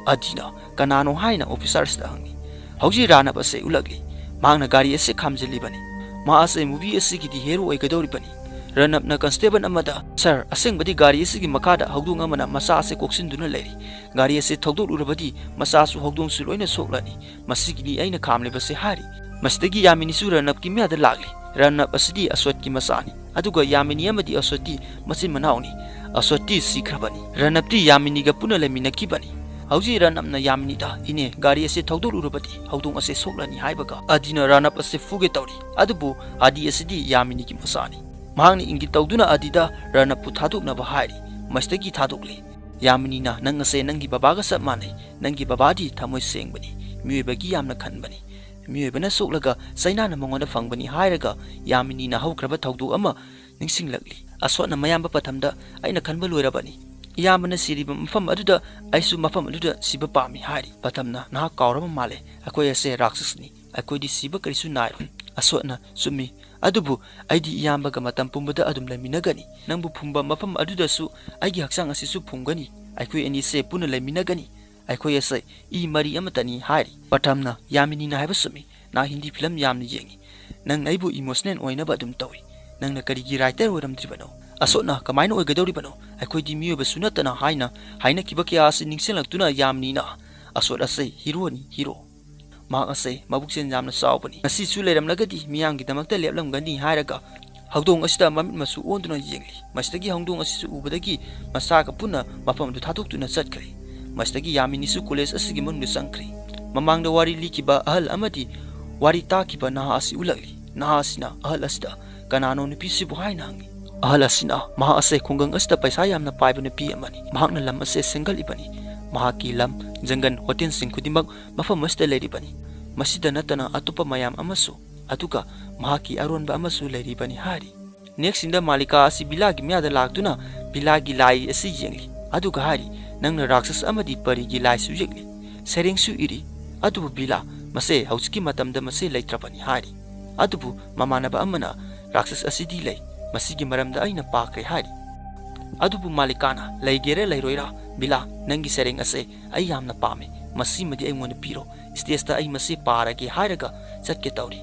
ꯑꯗꯤꯅ ꯀꯅꯥꯅꯣ ꯍꯥꯏꯅ ꯑꯣꯐꯤꯁꯥꯔ ꯑꯁꯤꯗ ꯍꯪꯉꯤ꯫ ꯍꯧꯖꯤꯛ ꯔꯥꯅꯞ ꯑꯁꯤ ꯎꯠꯂꯛꯂꯤ꯫ ꯃꯍꯥꯛꯅ ꯒꯥꯔꯤ ꯑꯁꯤ ꯈꯥꯝꯖꯤꯜꯂꯤꯕꯅꯤ꯫ ꯃꯍꯥꯛ ꯑꯁꯤ ꯃꯨꯚꯤ ꯑꯁꯤꯒꯤꯗꯤ ꯍꯦꯔꯣ ꯑꯣꯏꯒꯗꯧꯔꯤꯕꯅꯤ꯫ ꯔꯥꯅꯞꯅ ꯀꯟꯁꯇꯦꯕꯜ ꯑꯃꯗ, "ꯁꯥꯔ, ꯑꯁꯦꯡꯕꯗꯤ ꯒꯥꯔꯤ ꯑꯁꯤꯒꯤ ꯃꯈꯥꯗ ꯍꯧꯗꯣꯡ ꯑꯃꯅ ꯃꯆꯥ ꯑꯁꯤ ꯀꯣꯛꯁꯤꯟꯗꯨꯅ ꯂꯩꯔꯤ꯫ ꯒꯥꯔꯤ ꯑꯁꯤ ꯊꯧꯗꯣꯛꯂꯨꯔꯕꯗꯤ ꯃꯆꯥꯁꯨ ꯍꯧꯗꯣꯡꯁꯨ ꯂꯣꯏꯅ ꯁꯣꯛꯂꯅꯤ꯫ ꯃꯁꯤꯒꯤꯅꯤ ꯑꯩꯅ ꯈꯥꯝꯂꯤꯕꯁꯦ" ꯍꯥꯏꯔꯤ꯫ ꯃꯁꯤꯗꯒꯤ ꯌꯥꯃꯤꯅꯤꯁꯨ ꯔꯥꯅꯞꯀꯤ ꯃꯌꯥꯗ ꯂꯥꯛꯂꯤ꯫ ꯔꯥꯅꯞ ꯑꯁꯤꯗꯤ ꯑꯁꯣꯠꯀꯤ ꯃꯆꯥꯅꯤ꯫ ꯑꯗꯨꯒ ꯌꯥꯃꯤꯅꯤ ꯑꯃꯗꯤ ꯑꯁꯣꯠꯇꯤ ꯃꯆꯤꯟ ꯃꯅꯥꯎꯅꯤ꯫ ꯑꯁꯣꯠꯇꯤ ꯁꯤꯈ꯭ꯔꯕꯅꯤ꯫ ꯔꯥꯅꯞꯇꯤ ꯌꯥꯃꯤꯅꯤꯒ ꯄꯨꯟꯅ ꯂꯩꯃꯤꯟꯅꯈꯤꯕꯅꯤ꯫ ꯍꯧꯖꯤꯛ ꯔꯥꯅꯞꯅ ꯌꯥꯃꯤꯅꯤꯗ, "ꯏꯅꯦ, ꯒꯥꯔꯤ ꯑꯁꯤ ꯊꯧꯗꯣꯛꯂꯨꯔꯕꯗꯤ ꯍꯧꯗꯣꯡ ꯑꯁꯤ ꯁꯣꯛꯂꯅꯤ" ꯍꯥꯏꯕꯒ ꯑꯗꯤꯅ ꯔꯥꯅꯞ ꯑꯁꯤ ꯐꯨꯒꯦ ꯇꯧꯔꯤ꯫ ꯑꯗꯨꯕꯨ ꯑꯗꯤ ꯑꯁꯤꯗꯤ ꯌꯥꯃꯤꯅꯤꯒꯤ ꯃꯆꯥꯅꯤ꯫ ꯃꯍꯥꯛꯅ ꯏꯪꯒꯤꯠ ꯇꯧꯗꯨꯅ ꯑꯗꯤꯗ ꯔꯥꯅꯞꯄꯨ ꯊꯥꯗꯣꯛꯅꯕ ꯍꯥꯏꯔꯤ꯫ ꯃꯁꯤꯗꯒꯤ ꯊꯥꯗꯣꯛꯂꯤ꯫ ꯌꯥꯃꯤꯅꯤꯅ, "ꯅꯪ ꯑꯁꯦ ꯅꯪꯒꯤ ꯕꯕꯥꯒ ꯆꯞ ꯃꯥꯟꯅꯩ꯫ ꯅꯪꯒꯤ ꯕꯕꯥꯗꯤ ꯊꯃꯣꯏ ꯁꯦꯡꯕꯅꯤ, ꯃꯤꯑꯣꯏꯕꯒꯤ ꯌꯥꯝꯅ ꯈꯟꯕꯅꯤ꯫ ꯃꯤꯑꯣꯏꯕꯅ ꯁꯣꯛꯂꯒ ꯆꯩꯅꯥꯅ ꯃꯉꯣꯟꯗ ꯐꯪꯕꯅꯤ" ꯍꯥꯏꯔꯒ ꯌꯥꯃꯤꯅꯤꯅ ꯍꯧꯈ꯭ꯔꯕ ꯊꯧꯗꯣꯛ ꯑꯃ ꯅꯤꯡꯁꯤꯡꯂꯛꯂꯤ꯫ ꯑꯁꯣꯠꯅ ꯃꯌꯥꯝꯕ ꯄ꯭ꯔꯊꯝꯗ, "ꯑꯩꯅ ꯈꯟꯕ ꯂꯣꯏꯔꯕꯅꯤ꯫ ꯏꯌꯥꯝꯕꯅ ꯁꯤꯔꯤꯕ ꯃꯐꯝ ꯑꯗꯨꯗ ꯑꯩꯁꯨ ꯃꯐꯝ ꯑꯗꯨꯗ ꯁꯤꯕ ꯄꯥꯝꯃꯤ" ꯍꯥꯏꯔꯤ꯫ ꯄ꯭ꯔꯊꯝꯅ, "ꯅꯍꯥꯛ ꯀꯥꯎꯔꯕ ꯃꯥꯜꯂꯦ, ꯑꯩꯈꯣꯏ ꯑꯁꯦ ꯔꯥꯛꯁꯁꯅꯤ꯫ ꯑꯩꯈꯣꯏꯗꯤ ꯁꯤꯕ ꯀꯔꯤꯁꯨ ꯅꯥꯏꯔꯣꯏ꯫" ꯑꯁꯣꯠꯅ, "ꯆꯨꯝꯃꯤ, ꯑꯗꯨꯕꯨ ꯑꯩꯗꯤ ꯏꯌꯥꯝꯕꯒ ꯃꯇꯝ ꯄꯨꯝꯕꯗ ꯑꯗꯨꯝ ꯂꯩꯃꯤꯟꯅꯒꯅꯤ꯫ ꯅꯪꯕꯨ ꯐꯨꯝꯕ ꯃꯐꯝ ꯑꯗꯨꯗꯁꯨ ꯑꯩꯒꯤ ꯍꯛꯆꯥꯡ ꯑꯁꯤꯁꯨ ꯐꯨꯝꯒꯅꯤ꯫ ꯑꯩꯈꯣꯏ ꯑꯅꯤꯁꯦ ꯄꯨꯟꯅ ꯂꯩꯃꯤꯟꯅꯒꯅꯤ꯫ ꯑꯩꯈꯣꯏ ꯑꯁꯦ ꯏ ꯃꯔꯤ ꯑꯃꯠꯇꯅꯤ" ꯍꯥꯏꯔꯤ꯫ ꯄ꯭ꯔꯊꯝꯅ, "ꯌꯥꯃꯤꯅꯤꯅ ꯍꯥꯏꯕ ꯆꯨꯝꯃꯤ꯫ ꯅꯍꯥꯛ ꯍꯤꯟꯗꯤ ꯐꯤꯂꯝ ꯌꯥꯝꯅ ꯌꯦꯡꯉꯤ꯫ ꯅꯪꯅ ꯑꯩꯕꯨ ꯏꯃꯣꯁꯅꯦꯜ ꯑꯣꯏꯅꯕ ꯑꯗꯨꯝ ꯇꯧꯏ꯫ ꯅꯪꯅ ꯀꯔꯤꯒꯤ ꯔꯥꯏꯇꯔ ꯑꯣꯏꯔꯝꯗ꯭ꯔꯤꯕꯅꯣ?" ꯑꯁꯣꯠꯅ ꯀꯃꯥꯏꯅ ꯑꯣꯏꯒꯗꯧꯔꯤꯕꯅꯣ? ꯑꯩꯈꯣꯏꯗꯤ ꯃꯤꯑꯣꯏꯕꯁꯨ ꯅꯠꯇꯅ" ꯍꯥꯏꯅ ꯍꯥꯏꯅꯈꯤꯕ ꯀꯌꯥ ꯑꯁꯤ ꯅꯤꯡꯁꯤꯡꯂꯛꯇꯨꯅ ꯌꯥꯃꯤꯅꯤꯅ, "ꯑꯁꯣꯠ ꯑꯁꯦ ꯍꯤꯔꯣꯅꯤ, ꯍꯤꯔꯣ꯫ ꯃꯍꯥꯛ ꯑꯁꯦ ꯃꯕꯨꯛꯆꯦꯜ ꯌꯥꯝꯅ ꯆꯥꯎꯕꯅꯤ꯫ ꯉꯁꯤꯁꯨ ꯂꯩꯔꯝꯂꯒꯗꯤ ꯃꯤꯌꯥꯝꯒꯤꯗꯃꯛꯇ ꯂꯦꯞꯂꯝꯒꯅꯤ" ꯍꯥꯏꯔꯒ ꯍꯧꯗꯣꯡ ꯑꯁꯤꯗ ꯃꯃꯤꯠ ꯃꯆꯨ ꯑꯣꯟꯗꯨꯅ ꯌꯦꯡꯂꯤ꯫ ꯃꯁꯤꯗꯒꯤ ꯍꯧꯗꯣꯡ ꯑꯁꯤꯁꯨ ꯎꯕꯗꯒꯤ ꯃꯆꯥꯒ ꯄꯨꯟꯅ ꯃꯐꯝ ꯑꯗꯨ ꯊꯥꯗꯣꯛꯇꯨꯅ ꯆꯠꯈ꯭ꯔꯦ꯫ ꯃꯁꯤꯗꯒꯤ ꯌꯥꯃꯤꯅꯤꯁꯨ ꯀꯣꯂꯦꯖ ꯑꯁꯤꯒꯤ ꯃꯅꯨꯡꯗ ꯆꯪꯈ꯭ꯔꯦ꯫ ꯃꯃꯥꯡꯗ ꯋꯥꯔꯤ ꯂꯤꯈꯤꯕ ꯑꯍꯜ ꯑꯃꯗꯤ ꯋꯥꯔꯤ ꯇꯥꯈꯤꯕ ꯅꯍꯥ ꯑꯁꯤ ꯎꯠꯂꯛꯂꯤ꯫ ꯅꯍꯥ ꯑꯁꯤꯅ ꯑꯍꯜ ꯑꯁꯤꯗ "ꯀꯅꯥꯅꯣ ꯅꯨꯄꯤꯁꯤꯕꯨ?" ꯍꯥꯏꯅ ꯍꯪꯉꯤ꯫ ꯑꯍꯜ ꯑꯁꯤꯅ ꯃꯍꯥꯛ ꯑꯁꯦ ꯈꯨꯡꯒꯪ ꯑꯁꯤꯗ ꯄꯩꯁꯥ ꯌꯥꯝꯅ ꯄꯥꯏꯕ ꯅꯨꯄꯤ ꯑꯃꯅꯤ꯫ ꯃꯍꯥꯛꯅ ꯂꯝ ꯑꯁꯦ ꯁꯦꯝꯒꯠꯂꯤꯕꯅꯤ꯫ ꯃꯍꯥꯛꯀꯤ ꯂꯝ, ꯖꯪꯒꯜ, ꯍꯣꯇꯦꯜꯁꯤꯡ ꯈꯨꯗꯤꯡꯃꯛ ꯃꯐꯝ ꯑꯁꯤꯗ ꯂꯩꯔꯤꯕꯅꯤ꯫ ꯃꯁꯤꯗ ꯅꯠꯇꯅ ꯑꯇꯣꯞꯄ ꯃꯌꯥꯝ ꯑꯃꯁꯨ, ꯑꯗꯨꯒ ꯃꯍꯥꯛꯀꯤ ꯑꯔꯣꯟꯕ ꯑꯃꯁꯨ ꯂꯩꯔꯤꯕꯅꯤ ꯍꯥꯏꯔꯤ꯫ ꯅꯦꯛꯁꯤꯡꯗ ꯃꯥꯂꯤꯀꯥ ꯑꯁꯤ ꯕꯤꯂꯥꯒꯤ ꯃꯌꯥꯗ ꯂꯥꯛꯇꯨꯅ ꯕꯤꯂꯥꯒꯤ ꯂꯥꯏ ꯑꯁꯤ ꯌꯦꯡꯂꯤ꯫ ꯑꯗꯨꯒ ꯍꯥꯏꯔꯤ, "ꯅꯪꯅ ꯔꯥꯛꯁꯁ ꯑꯃꯗꯤ ꯄꯔꯤꯒꯤ ꯂꯥꯏꯁꯨ ꯌꯦꯛꯂꯤ, ꯁꯩꯔꯦꯡꯁꯨ ꯏꯔꯤ꯫ ꯑꯗꯨꯕꯨ ꯕꯤꯂꯥ, ꯃꯁꯦ ꯍꯧꯖꯤꯛꯀꯤ ꯃꯇꯝꯗ ꯃꯁꯦ ꯂꯩꯇ꯭ꯔꯕꯅꯤ" ꯍꯥꯏꯔꯤ꯫ ꯑꯗꯨꯕꯨ ꯃꯃꯥꯟꯅꯕ ꯑꯃꯅ, "ꯔꯥꯛꯁꯁ ꯑꯁꯤꯗꯤ ꯂꯩ, ꯃꯁꯤꯒꯤ ꯃꯔꯝꯗ ꯑꯩꯅ ꯄꯥꯈ꯭ꯔꯦ" ꯍꯥꯏꯔꯤ꯫ ꯑꯗꯨꯕꯨ ꯃꯥꯂꯤꯀꯥꯅ, "ꯂꯩꯒꯦꯔꯥ ꯂꯩꯔꯣꯏꯔꯥ, ꯕꯤꯂꯥ, ꯅꯪꯒꯤ ꯁꯩꯔꯦꯡ ꯑꯁꯦ ꯑꯩ ꯌꯥꯝꯅ ꯄꯥꯝꯃꯤ, ꯃꯁꯤꯃꯗꯤ ꯑꯩꯉꯣꯟꯗ ꯄꯤꯔꯣ, ꯁ꯭ꯇꯦꯖꯇ ꯑꯩ ꯃꯁꯤ ꯄꯥꯔꯒꯦ" ꯍꯥꯏꯔꯒ ꯆꯠꯀꯦ ꯇꯧꯔꯤ꯫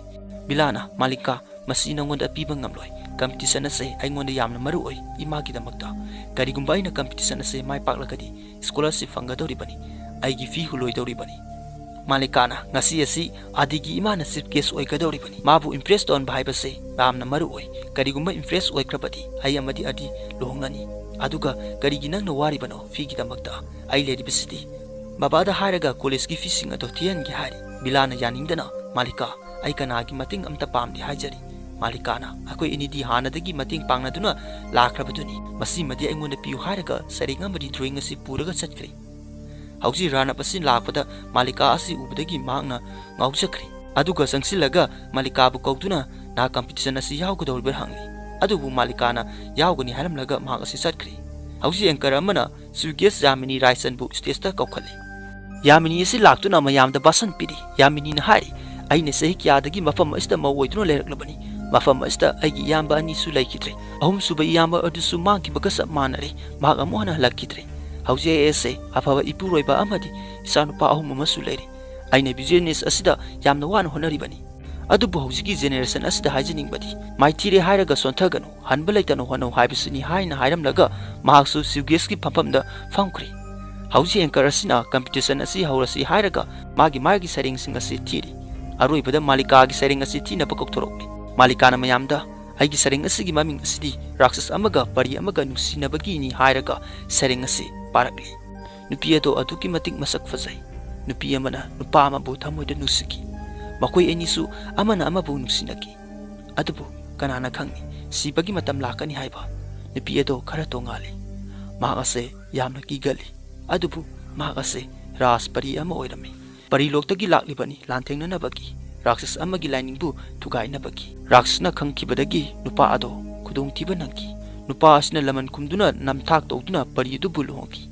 ꯕꯤꯂꯥꯅ, "ꯃꯥꯂꯤꯀꯥ, ꯃꯁꯤ ꯅꯉꯣꯟꯗ ꯄꯤꯕ ꯉꯝꯂꯣꯏ꯫ ꯀꯝꯄꯤꯇꯤꯁꯟ ꯑꯁꯦ ꯑꯩꯉꯣꯟꯗ ꯌꯥꯝꯅ ꯃꯔꯨ ꯑꯣꯏ ꯏꯃꯥꯒꯤꯗꯃꯛꯇ꯫ ꯀꯔꯤꯒꯨꯝꯕ ꯑꯩꯅ ꯀꯝꯄꯤꯇꯤꯁꯟ ꯑꯁꯦ ꯃꯥꯏ ꯄꯥꯛꯂꯒꯗꯤ ꯁ꯭ꯀꯣꯂꯔꯁꯤꯞ ꯐꯪꯒꯗꯧꯔꯤꯕꯅꯤ, ꯑꯩꯒꯤ ꯐꯤ ꯍꯨꯜꯂꯣꯏꯗꯧꯔꯤꯕꯅꯤ꯫ ꯃꯥꯂꯤꯀꯥꯅ, ꯉꯁꯤ ꯑꯁꯤ ꯑꯥꯗꯤꯒꯤ ꯏꯃꯥꯅ ꯆꯤꯐ ꯒꯦꯁ ꯑꯣꯏꯒꯗꯧꯔꯤꯕꯅꯤ꯫ ꯃꯥꯕꯨ ꯏꯝꯄ꯭ꯔꯦꯁ ꯇꯧꯍꯟꯕ ꯍꯥꯏꯕꯁꯦ ꯌꯥꯝꯅ ꯃꯔꯨ ꯑꯣꯏ꯫ ꯀꯔꯤꯒꯨꯝꯕ ꯏꯝꯄ꯭ꯔꯦꯁ ꯑꯣꯏꯈ꯭ꯔꯕꯗꯤ ꯑꯩ ꯑꯃꯗꯤ ꯑꯥꯗꯤ ꯂꯨꯍꯣꯡꯂꯅꯤ꯫ ꯑꯗꯨꯒ ꯀꯔꯤꯒꯤ ꯅꯪꯅ ꯋꯥꯔꯤꯕꯅꯣ ꯐꯤꯒꯤꯗꯃꯛꯇ? ꯑꯩ ꯂꯩꯔꯤꯕꯁꯤꯗꯤ"꯫ ꯕꯕꯥꯗ ꯍꯥꯏꯔꯒ ꯀꯣꯂꯦꯖꯀꯤ ꯐꯤꯁꯤꯡ ꯑꯗꯣ ꯊꯤꯍꯟꯒꯦ ꯍꯥꯏꯔꯤ꯫ ꯕꯤꯂꯥꯅ ꯌꯥꯅꯤꯡꯗꯅ, "ꯃꯥꯂꯤꯀꯥ, ꯑꯩ ꯀꯅꯥꯒꯤ ꯃꯇꯦꯡ ꯑꯝꯇ ꯄꯥꯝꯗꯦ ꯍꯥꯏꯖꯔꯤ"꯫ ꯃꯥꯂꯤꯀꯥꯅ, "ꯑꯩꯈꯣꯏ ꯑꯅꯤꯗꯤ ꯍꯥꯟꯅꯗꯒꯤ ꯃꯇꯦꯡ ꯄꯥꯡꯅꯗꯨꯅ ꯂꯥꯛꯈ꯭ꯔꯕꯗꯨꯅꯤ꯫ ꯃꯁꯤꯃꯗꯤ ꯑꯩꯉꯣꯟꯗ ꯄꯤꯌꯨ" ꯍꯥꯏꯔꯒ ꯁꯩꯔꯦꯡ ꯑꯃꯗꯤ ꯗ꯭ꯔꯣꯌꯤꯡ ꯑꯁꯤ ꯄꯨꯔꯒ ꯆꯠꯈ꯭ꯔꯦ꯫ ꯍꯧꯖꯤꯛ ꯔꯥꯅꯞ ꯑꯁꯤ ꯂꯥꯛꯄꯗ ꯃꯥꯂꯤꯀꯥ ꯑꯁꯤ ꯎꯕꯗꯒꯤ ꯃꯍꯥꯛꯅ ꯉꯥꯎꯖꯈ꯭ꯔꯦ꯫ ꯑꯗꯨꯒ ꯆꯪꯁꯤꯜꯂꯒ ꯃꯥꯂꯤꯀꯥꯕꯨ ꯀꯧꯗꯨꯅ, "ꯅꯍꯥꯛ ꯀꯝꯄꯤꯇꯤꯁꯟ ꯑꯁꯤ ꯌꯥꯎꯒꯗꯧꯔꯤꯕ꯭ꯔꯥ?" ꯍꯪꯂꯤ꯫ ꯑꯗꯨꯕꯨ ꯃꯥꯂꯤꯀꯥꯅ ꯌꯥꯎꯒꯅꯤ ꯍꯥꯏꯔꯝꯂꯒ ꯃꯍꯥꯛ ꯑꯁꯤ ꯆꯠꯈ꯭ꯔꯦ꯫ ꯍꯧꯖꯤꯛ ꯑꯦꯡꯀꯔ ꯑꯃꯅ ꯆꯤꯐ ꯒꯦꯁ ꯌꯥꯃꯤꯅꯤ ꯔꯥꯏꯆꯟꯕꯨ ꯁ꯭ꯇꯦꯖꯇ ꯀꯧꯈꯠꯂꯤ꯫ ꯌꯥꯃꯤꯅꯤ ꯑꯁꯤ ꯂꯥꯛꯇꯨꯅ ꯃꯌꯥꯝꯗ ꯚꯥꯁꯟ ꯄꯤꯔꯤ꯫ ꯌꯥꯃꯤꯅꯤꯅ ꯍꯥꯏꯔꯤ, "ꯑꯩꯅ ꯆꯍꯤ ꯀꯌꯥꯗꯒꯤ ꯃꯐꯝ ꯑꯁꯤꯗ ꯃꯧ ꯑꯣꯏꯗꯨꯅ ꯂꯩꯔꯛꯂꯕꯅꯤ꯫ ꯃꯐꯝ ꯑꯁꯤꯗ ꯑꯩꯒꯤ ꯏꯌꯥꯝꯕ ꯑꯅꯤꯁꯨ ꯂꯩꯈꯤꯗ꯭ꯔꯦ꯫ ꯑꯍꯨꯝꯁꯨꯕ ꯏꯌꯥꯝꯕ ꯑꯗꯨꯁꯨ ꯃꯥꯡꯈꯤꯕꯒ ꯆꯞ ꯃꯥꯟꯅꯔꯦ꯫ ꯃꯍꯥꯛ ꯑꯃꯨꯛ ꯍꯟꯅ ꯍꯜꯂꯛꯈꯤꯗ꯭ꯔꯦ꯫ ꯍꯧꯖꯤꯛ ꯑꯩ ꯑꯁꯦ ꯑꯐꯕ ꯏꯄꯨꯔꯣꯏꯕ ꯑꯃꯗꯤ ꯏꯆꯥꯅꯨꯄꯥ ꯑꯍꯨꯝ ꯑꯃꯁꯨ ꯂꯩꯔꯦ꯫ ꯑꯩꯅ ꯕꯤꯖꯤꯅꯦꯁ ꯑꯁꯤꯗ ꯌꯥꯝꯅ ꯋꯥꯅ ꯍꯣꯠꯅꯔꯤꯕꯅꯤ꯫ ꯑꯗꯨꯕꯨ ꯍꯧꯖꯤꯛꯀꯤ ꯖꯦꯅꯦꯔꯦꯁꯟ ꯑꯁꯤꯗ ꯍꯥꯏꯖꯅꯤꯡꯕꯗꯤ, ꯃꯥꯏꯊꯤꯔꯦ ꯍꯥꯏꯔꯒ ꯁꯣꯟꯊꯒꯅꯨ, ꯍꯟꯕ ꯂꯩꯇꯅ ꯍꯣꯠꯅꯧ ꯍꯥꯏꯕꯁꯤꯅꯤ ꯍꯥꯏꯅ ꯍꯥꯏꯔꯝꯂꯒ ꯃꯍꯥꯛꯁꯨ ꯆꯤꯐ ꯒꯦꯁꯀꯤ ꯐꯝꯐꯝꯗ ꯐꯝꯈ꯭ꯔꯦ꯫ ꯍꯧꯖꯤꯛ ꯑꯦꯡꯀꯔ ꯑꯁꯤꯅ ꯀꯝꯄꯤꯇꯤꯁꯟ ꯑꯁꯤ ꯍꯧꯔꯁꯤ ꯍꯥꯏꯔꯒ ꯃꯥꯒꯤ ꯃꯥꯒꯤ ꯁꯩꯔꯦꯡꯁꯤꯡ ꯑꯁꯤ ꯊꯤꯔꯤ꯫ ꯑꯔꯣꯏꯕꯗ ꯃꯥꯂꯤꯀꯥꯒꯤ ꯁꯩꯔꯦꯡ ꯑꯁꯤ ꯊꯤꯅꯕ ꯀꯧꯊꯣꯔꯛꯂꯤ꯫ ꯃꯥꯂꯤꯀꯥꯅ ꯃꯌꯥꯝꯗ, "ꯑꯩꯒꯤ ꯁꯩꯔꯦꯡ ꯑꯁꯤꯒꯤ ꯃꯃꯤꯡ ꯑꯁꯤꯗꯤ ꯔꯥꯛꯁꯁ ꯑꯃꯒ ꯄꯔꯤ ꯑꯃꯒ ꯅꯨꯡꯁꯤꯅꯕꯒꯤꯅꯤ" ꯍꯥꯏꯔꯒ ꯁꯩꯔꯦꯡ ꯑꯁꯤ ꯄꯥꯔꯛꯂꯤ꯫ ꯅꯨꯄꯤ ꯑꯗꯣ ꯑꯗꯨꯛꯀꯤ ꯃꯇꯤꯛ ꯃꯁꯛ ꯐꯖꯩ꯫ ꯅꯨꯄꯤ ꯑꯃꯅ ꯅꯨꯄꯥ ꯑꯃꯕꯨ ꯊꯃꯣꯏꯗ ꯅꯨꯡꯁꯤꯈꯤ꯫ ꯃꯈꯣꯏ ꯑꯅꯤꯁꯨ ꯑꯃꯅ ꯑꯃꯕꯨ ꯅꯨꯡꯁꯤꯅꯈꯤ꯫ ꯑꯗꯨꯕꯨ ꯀꯅꯥꯅ ꯈꯪꯏ, ꯁꯤꯕꯒꯤ ꯃꯇꯝ ꯂꯥꯛꯀꯅꯤ ꯍꯥꯏꯕ? ꯅꯨꯄꯤ ꯑꯗꯣ ꯈꯔ ꯇꯣꯉꯥꯜꯂꯤ꯫ ꯃꯍꯥꯛ ꯑꯁꯦ ꯌꯥꯝꯅ ꯀꯤꯒꯜꯂꯤ꯫ ꯑꯗꯨꯕꯨ ꯃꯍꯥꯛ ꯑꯁꯦ ꯔꯥꯖ ꯄꯔꯤ ꯑꯃ ꯑꯣꯏꯔꯝꯃꯤ꯫ ꯄꯔꯤꯂꯣꯛꯇꯒꯤ ꯂꯥꯛꯂꯤꯕꯅꯤ ꯂꯥꯟꯊꯦꯡꯅꯅꯕꯒꯤ, ꯔꯥꯛꯁꯁ ꯑꯃꯒꯤ ꯂꯥꯏꯅꯤꯡꯕꯨ ꯊꯨꯒꯥꯏꯅꯕꯒꯤ꯫ ꯔꯥꯛꯁꯁꯅ ꯈꯪꯈꯤꯕꯗꯒꯤ ꯅꯨꯄꯥ ꯑꯗꯣ ꯈꯨꯗꯣꯡꯊꯤꯕ ꯅꯪꯈꯤ꯫ ꯅꯨꯄꯥ ꯑꯁꯤꯅ ꯂꯃꯟ ꯈꯨꯝꯗꯨꯅ ꯅꯝꯊꯥꯛ ꯇꯧꯗꯨꯅ ꯄꯔꯤ ꯑꯗꯨꯕꯨ ꯂꯨꯍꯣꯡꯈꯤ꯫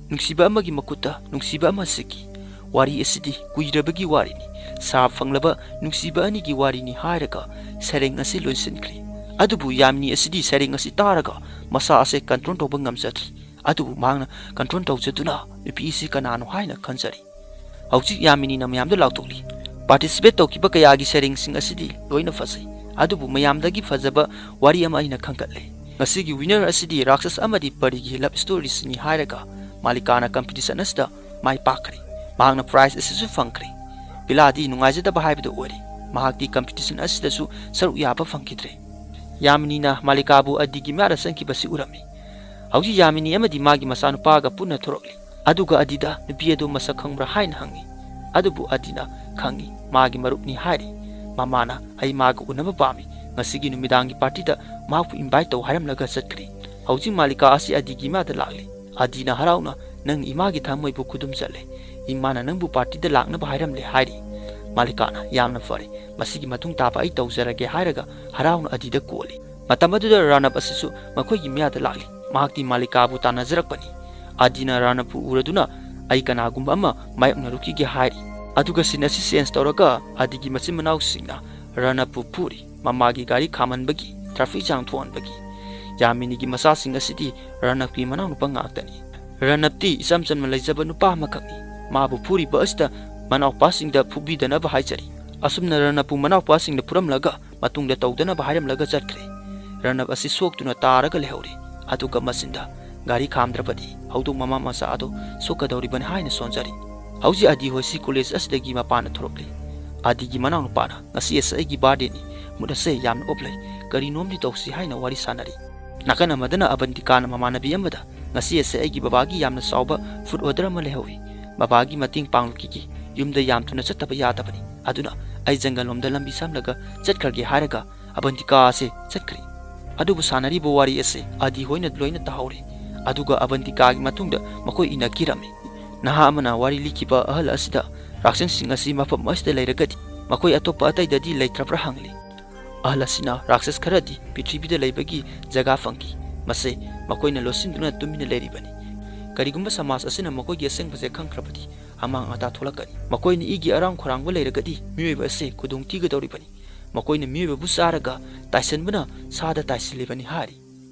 ꯅꯨꯡꯁꯤꯕ ꯑꯃꯒꯤ ꯃꯈꯨꯠꯇ ꯅꯨꯡꯁꯤꯕ ꯑꯃ ꯁꯤꯈꯤ꯫ ꯋꯥꯔꯤ ꯑꯁꯤꯗꯤ ꯀꯨꯏꯔꯕꯒꯤ ꯋꯥꯔꯤꯅꯤ꯫ ꯁꯥꯔꯞ ꯐꯪꯂꯕ ꯅꯨꯡꯁꯤꯕ ꯑꯅꯤꯒꯤ ꯋꯥꯔꯤꯅꯤ ꯍꯥꯏꯔꯒ ꯁꯩꯔꯦꯡ ꯑꯁꯤ ꯂꯣꯏꯁꯤꯟꯈ꯭ꯔꯦ꯫ ꯑꯗꯨꯕꯨ ꯌꯥꯃꯤꯅꯤ ꯑꯁꯤꯗꯤ ꯁꯩꯔꯦꯡ ꯑꯁꯤ ꯇꯥꯔꯒ ꯃꯁꯥ ꯑꯁꯦ ꯀꯟꯇ꯭ꯔꯣꯜ ꯇꯧꯕ ꯉꯝꯖꯗ꯭ꯔꯤ꯫ ꯑꯗꯨꯕꯨ ꯃꯍꯥꯛꯅ ꯀꯟꯇ꯭ꯔꯣꯜ ꯇꯧꯖꯗꯨꯅ ꯅꯨꯄꯤ ꯑꯁꯤ ꯀꯅꯥꯅꯣ ꯍꯥꯏꯅ ꯈꯟꯖꯔꯤ꯫ ꯍꯧꯖꯤꯛ ꯌꯥꯃꯤꯅꯤꯅ ꯃꯌꯥꯝꯗ ꯂꯥꯎꯊꯣꯛꯂꯤ꯫ ꯄꯥꯔꯇꯤꯁꯤꯄꯦꯠ ꯇꯧꯈꯤꯕ ꯀꯌꯥꯒꯤ ꯁꯩꯔꯦꯡꯁꯤꯡ ꯑꯁꯤꯗꯤ ꯂꯣꯏꯅ ꯐꯖꯩ, ꯑꯗꯨꯕꯨ ꯃꯌꯥꯝꯗꯒꯤ ꯐꯖꯕ ꯋꯥꯔꯤ ꯑꯃ ꯑꯩꯅ ꯈꯟꯒꯠꯂꯦ꯫ ꯉꯁꯤꯒꯤ ꯋꯤꯅꯔ ꯑꯁꯤꯗꯤ ꯔꯥꯛꯁꯁ ꯑꯃꯗꯤ ꯄꯔꯤꯒꯤ ꯂꯚ ꯁ꯭ꯇꯣꯔꯤꯁꯤꯅꯤ ꯍꯥꯏꯔꯒ ꯃꯥꯂꯤꯀꯥꯅ ꯀꯝꯄꯤꯇꯤꯁꯟ ꯑꯁꯤꯗ ꯃꯥꯏ ꯄꯥꯛꯈ꯭ꯔꯦ꯫ ꯃꯍꯥꯛꯅ ꯄ꯭ꯔꯥꯏꯖ ꯑꯁꯤꯁꯨ ꯐꯪꯈ꯭ꯔꯦ꯫ ꯕꯤꯂꯥꯗꯤ ꯅꯨꯡꯉꯥꯏꯖꯗꯕ ꯍꯥꯏꯕꯗꯨ ꯑꯣꯏꯔꯦ꯫ ꯃꯍꯥꯛꯇꯤ ꯀꯝꯄꯤꯇꯤꯁꯟ ꯑꯁꯤꯗꯁꯨ ꯁꯔꯨꯛ ꯌꯥꯕ ꯐꯪꯈꯤꯗ꯭ꯔꯦ꯫ ꯌꯥꯃꯤꯅꯤꯅ ꯃꯥꯂꯤꯀꯥꯕꯨ ꯑꯗꯤꯒꯤ ꯃꯌꯥꯗ ꯆꯪꯈꯤꯕꯁꯤ ꯎꯔꯝꯃꯤ꯫ ꯍꯧꯖꯤꯛ ꯌꯥꯃꯤꯅꯤ ꯑꯃꯗꯤ ꯃꯥꯒꯤ ꯃꯆꯥꯅꯨꯄꯥꯒ ꯄꯨꯟꯅ ꯊꯣꯔꯛꯂꯤ꯫ ꯑꯗꯨꯒ ꯑꯗꯤꯗ ꯅꯨꯄꯤ ꯑꯗꯨ ꯃꯁꯛ ꯈꯪꯕ꯭ꯔꯥ ꯍꯥꯏꯅ ꯍꯪꯉꯤ꯫ ꯑꯗꯨꯕꯨ ꯑꯗꯤꯅ ꯈꯪꯉꯤ, ꯃꯥꯒꯤ ꯃꯔꯨꯞꯅꯤ ꯍꯥꯏꯔꯤ꯫ ꯃꯃꯥꯅ, "ꯑꯩ ꯃꯥꯒ ꯎꯅꯕ ꯄꯥꯝꯃꯤ, ꯉꯁꯤꯒꯤ ꯅꯨꯃꯤꯗꯥꯡꯒꯤ ꯄꯥꯔꯇꯤꯗ ꯃꯍꯥꯛꯄꯨ ꯏꯟꯚꯥꯏꯠ ꯇꯧ" ꯍꯥꯏꯔꯝꯂꯒ ꯆꯠꯈ꯭ꯔꯦ꯫ ꯍꯧꯖꯤꯛ ꯃꯥꯂꯤꯀꯥ ꯑꯁꯤ ꯑꯗꯤꯒꯤ ꯏꯃꯥꯗ ꯂꯥꯛꯂꯤ꯫ ꯑꯗꯤꯅ ꯍꯔꯥꯎꯅ, "ꯅꯪꯅ ꯏꯃꯥꯒꯤ ꯊꯃꯣꯏꯕꯨ ꯈꯨꯗꯨꯝ ꯆꯠꯂꯦ꯫ ꯏꯃꯥꯅ ꯅꯪꯕꯨ ꯄꯥꯔꯇꯤꯗ ꯂꯥꯛꯅꯕ ꯍꯥꯏꯔꯝꯂꯦ" ꯍꯥꯏꯔꯤ꯫ ꯃꯥꯂꯤꯀꯥꯅ, "ꯌꯥꯝꯅ ꯐꯔꯦ, ꯃꯁꯤꯒꯤ ꯃꯇꯨꯡ ꯇꯥꯕ ꯑꯩ ꯇꯧꯖꯔꯒꯦ" ꯍꯥꯏꯔꯒ ꯍꯔꯥꯎꯅ ꯑꯗꯤꯗ ꯀꯣꯜꯂꯤ꯫ ꯃꯇꯝ ꯑꯗꯨꯗ ꯔꯥꯅꯕ ꯑꯁꯤꯁꯨ ꯃꯈꯣꯏꯒꯤ ꯃꯌꯥꯗ ꯂꯥꯛꯂꯤ꯫ ꯃꯍꯥꯛꯇꯤ ꯃꯥꯂꯤꯀꯥꯕꯨ ꯇꯥꯟꯅꯖꯔꯛꯄꯅꯤ꯫ ꯑꯗꯤꯅ ꯔꯥꯅꯕꯄꯨ ꯎꯔꯗꯨꯅ, "ꯑꯩ ꯀꯅꯥꯒꯨꯝꯕ ꯑꯃ ꯃꯥꯌꯣꯛꯅꯔꯨꯈꯤꯒꯦ" ꯍꯥꯏꯔꯤ꯫ ꯑꯗꯨꯒ ꯁꯤꯟ ꯑꯁꯤ ꯆꯦꯟꯖ ꯇꯧꯔꯒ ꯑꯗꯤꯒꯤ ꯃꯆꯤꯟ ꯃꯅꯥꯎꯁꯤꯡꯅ ꯔꯥꯅꯕꯄꯨ ꯐꯨꯔꯤ꯫ ꯃꯃꯥꯒꯤ ꯒꯥꯔꯤ ꯈꯥꯝꯍꯟꯕꯒꯤ, ꯇ꯭ꯔꯥꯐꯤꯛ ꯖꯥꯝ ꯊꯣꯛꯍꯟꯕꯒꯤ꯫ ꯌꯥꯃꯤꯅꯤꯒꯤ ꯃꯆꯥꯁꯤꯡ ꯑꯁꯤꯗꯤ ꯔꯥꯅꯕꯀꯤ ꯃꯅꯥꯎꯅꯨꯄꯥ ꯉꯥꯛꯇꯅꯤ꯫ ꯔꯥꯅꯕꯇꯤ ꯏꯆꯝ ꯆꯝꯅ ꯂꯩꯖꯕ ꯅꯨꯄꯥ ꯑꯃꯈꯛꯅꯤ꯫ ꯃꯥꯕꯨ ꯐꯨꯔꯤꯕ ꯑꯁꯤꯗ ꯃꯅꯥꯎꯄꯥꯁꯤꯡꯗ ꯐꯨꯕꯤꯗꯅꯕ ꯍꯥꯏꯖꯔꯤ꯫ ꯑꯁꯨꯝꯅ ꯔꯅꯞꯄꯨ ꯃꯅꯥꯎꯄꯥꯁꯤꯡꯅ ꯐꯨꯔꯝꯂꯒ ꯃꯇꯨꯡꯗ ꯇꯧꯗꯅꯕ ꯍꯥꯏꯔꯝꯂꯒ ꯆꯠꯈ꯭ꯔꯦ꯫ ꯔꯅꯞ ꯑꯁꯤ ꯁꯣꯛꯇꯨꯅ ꯇꯥꯔꯒ ꯂꯩꯍꯧꯔꯦ꯫ ꯑꯗꯨꯒ ꯃꯆꯤꯟꯗ ꯒꯥꯔꯤ ꯈꯥꯝꯗ꯭ꯔꯕꯗꯤ ꯍꯧꯗꯣꯡ ꯃꯃꯥ ꯃꯆꯥ ꯑꯗꯣ ꯁꯣꯛꯀꯗꯧꯔꯤꯕꯅꯤ ꯍꯥꯏꯅ ꯁꯣꯟꯖꯔꯤ꯫ ꯍꯧꯖꯤꯛ ꯑꯗꯤ ꯍꯣꯏꯁꯤ ꯀꯣꯂꯦꯖ ꯑꯁꯤꯗꯒꯤ ꯃꯄꯥꯟꯗ ꯊꯣꯔꯛꯂꯤ꯫ ꯑꯗꯤꯒꯤ ꯃꯅꯥꯎꯅꯨꯄꯥꯅ, "ꯉꯁꯤ ꯑꯁꯦ ꯑꯩꯒꯤ ꯕꯥꯔꯗꯦꯅꯤ, ꯃꯨꯠ ꯑꯁꯦ ꯌꯥꯝꯅ ꯑꯣꯞ ꯂꯩ, ꯀꯔꯤꯅꯣꯝꯗꯤ ꯇꯧꯁꯤ" ꯍꯥꯏꯅ ꯋꯥꯔꯤ ꯁꯥꯟꯅꯔꯤ꯫ ꯅꯥꯀꯟ ꯑꯃꯗꯅ ꯑꯕꯟꯇꯤꯀꯥꯅ ꯃꯃꯥꯟꯅꯕꯤ ꯑꯃꯗ, "ꯉꯁꯤ ꯑꯁꯦ ꯑꯩꯒꯤ ꯕꯕꯥꯒꯤ ꯌꯥꯝꯅ ꯆꯥꯎꯕ ꯐꯨꯗ ꯑꯣꯔꯗꯔ ꯑꯃ ꯂꯩꯍꯧꯏ, ꯕꯕꯥꯒꯤ ꯃꯇꯦꯡ ꯄꯥꯡꯂꯨꯈꯤꯒꯦ, ꯌꯨꯝꯗ ꯌꯥꯝ ꯊꯨꯅ ꯆꯠꯇꯕ ꯌꯥꯗꯕꯅꯤ, ꯑꯗꯨꯅ ꯑꯩ ꯖꯪꯒꯜ ꯂꯣꯝꯗ ꯂꯝꯕꯤ ꯁꯝꯂꯒ ꯆꯠꯈ꯭ꯔꯒꯦ" ꯍꯥꯏꯔꯒ ꯑꯕꯟꯇꯤꯀꯥ ꯑꯁꯦ ꯆꯠꯈ꯭ꯔꯦ꯫ ꯑꯗꯨꯕꯨ ꯁꯥꯟꯅꯔꯤꯕ ꯋꯥꯔꯤ ꯑꯁꯦ ꯑꯗꯤ ꯍꯣꯏꯅ ꯂꯣꯏꯅ ꯇꯥꯍꯧꯔꯦ꯫ ꯑꯗꯨꯒ ꯑꯕꯟꯇꯤꯀꯥꯒꯤ ꯃꯇꯨꯡꯗ ꯃꯈꯣꯏ ꯏꯟꯅꯈꯤꯔꯝꯃꯤ꯫ ꯅꯍꯥ ꯑꯃꯅ ꯋꯥꯔꯤ ꯂꯤꯈꯤꯕ ꯑꯍꯜ ꯑꯁꯤꯗ, "ꯔꯥꯛꯁꯟꯁꯤꯡ ꯑꯁꯤ ꯃꯐꯝ ꯑꯁꯤꯗ ꯂꯩꯔꯒꯗꯤ ꯃꯈꯣꯏ ꯑꯇꯣꯞꯄ ꯑꯇꯩꯗꯗꯤ ꯂꯩꯇ꯭ꯔꯕ꯭ꯔꯥ?" ꯍꯪꯂꯤ꯫ ꯑꯍꯜ ꯑꯁꯤꯅ, "ꯔꯥꯛꯁꯁ ꯈꯔꯗꯤ ꯄ꯭ꯔꯤꯊꯤꯕꯤꯗ ꯂꯩꯕꯒꯤ ꯖꯒꯥ ꯐꯪꯈꯤ꯫ ꯃꯁꯦ ꯃꯈꯣꯏꯅ ꯂꯣꯠꯁꯤꯟꯗꯨꯅ ꯇꯨꯃꯤꯟꯅ ꯂꯩꯔꯤꯕꯅꯤ꯫ ꯀꯔꯤꯒꯨꯝꯕ ꯁꯃꯥꯖ ꯑꯁꯤꯅ ꯃꯈꯣꯏꯒꯤ ꯑꯁꯦꯡꯕꯁꯦ ꯈꯪꯈ꯭ꯔꯕꯗꯤ ꯑꯃꯥꯡ ꯑꯇꯥ ꯊꯣꯛꯂꯛꯀꯅꯤ꯫ ꯃꯈꯣꯏꯅ ꯏꯒꯤ ꯑꯔꯥꯝ ꯈꯧꯔꯥꯡꯕ ꯂꯩꯔꯒꯗꯤ ꯃꯤꯑꯣꯏꯕ ꯑꯁꯦ ꯈꯨꯗꯣꯡ ꯊꯤꯒꯗꯧꯔꯤꯕꯅꯤ꯫ ꯃꯈꯣꯏꯅ ꯃꯤꯑꯣꯏꯕꯕꯨ ꯆꯥꯔꯒ ꯇꯥꯏꯁꯟꯕꯅ ꯁꯥꯗ ꯇꯥꯏꯁꯤꯜꯂꯤꯕꯅꯤ" ꯍꯥꯏꯔꯤ꯫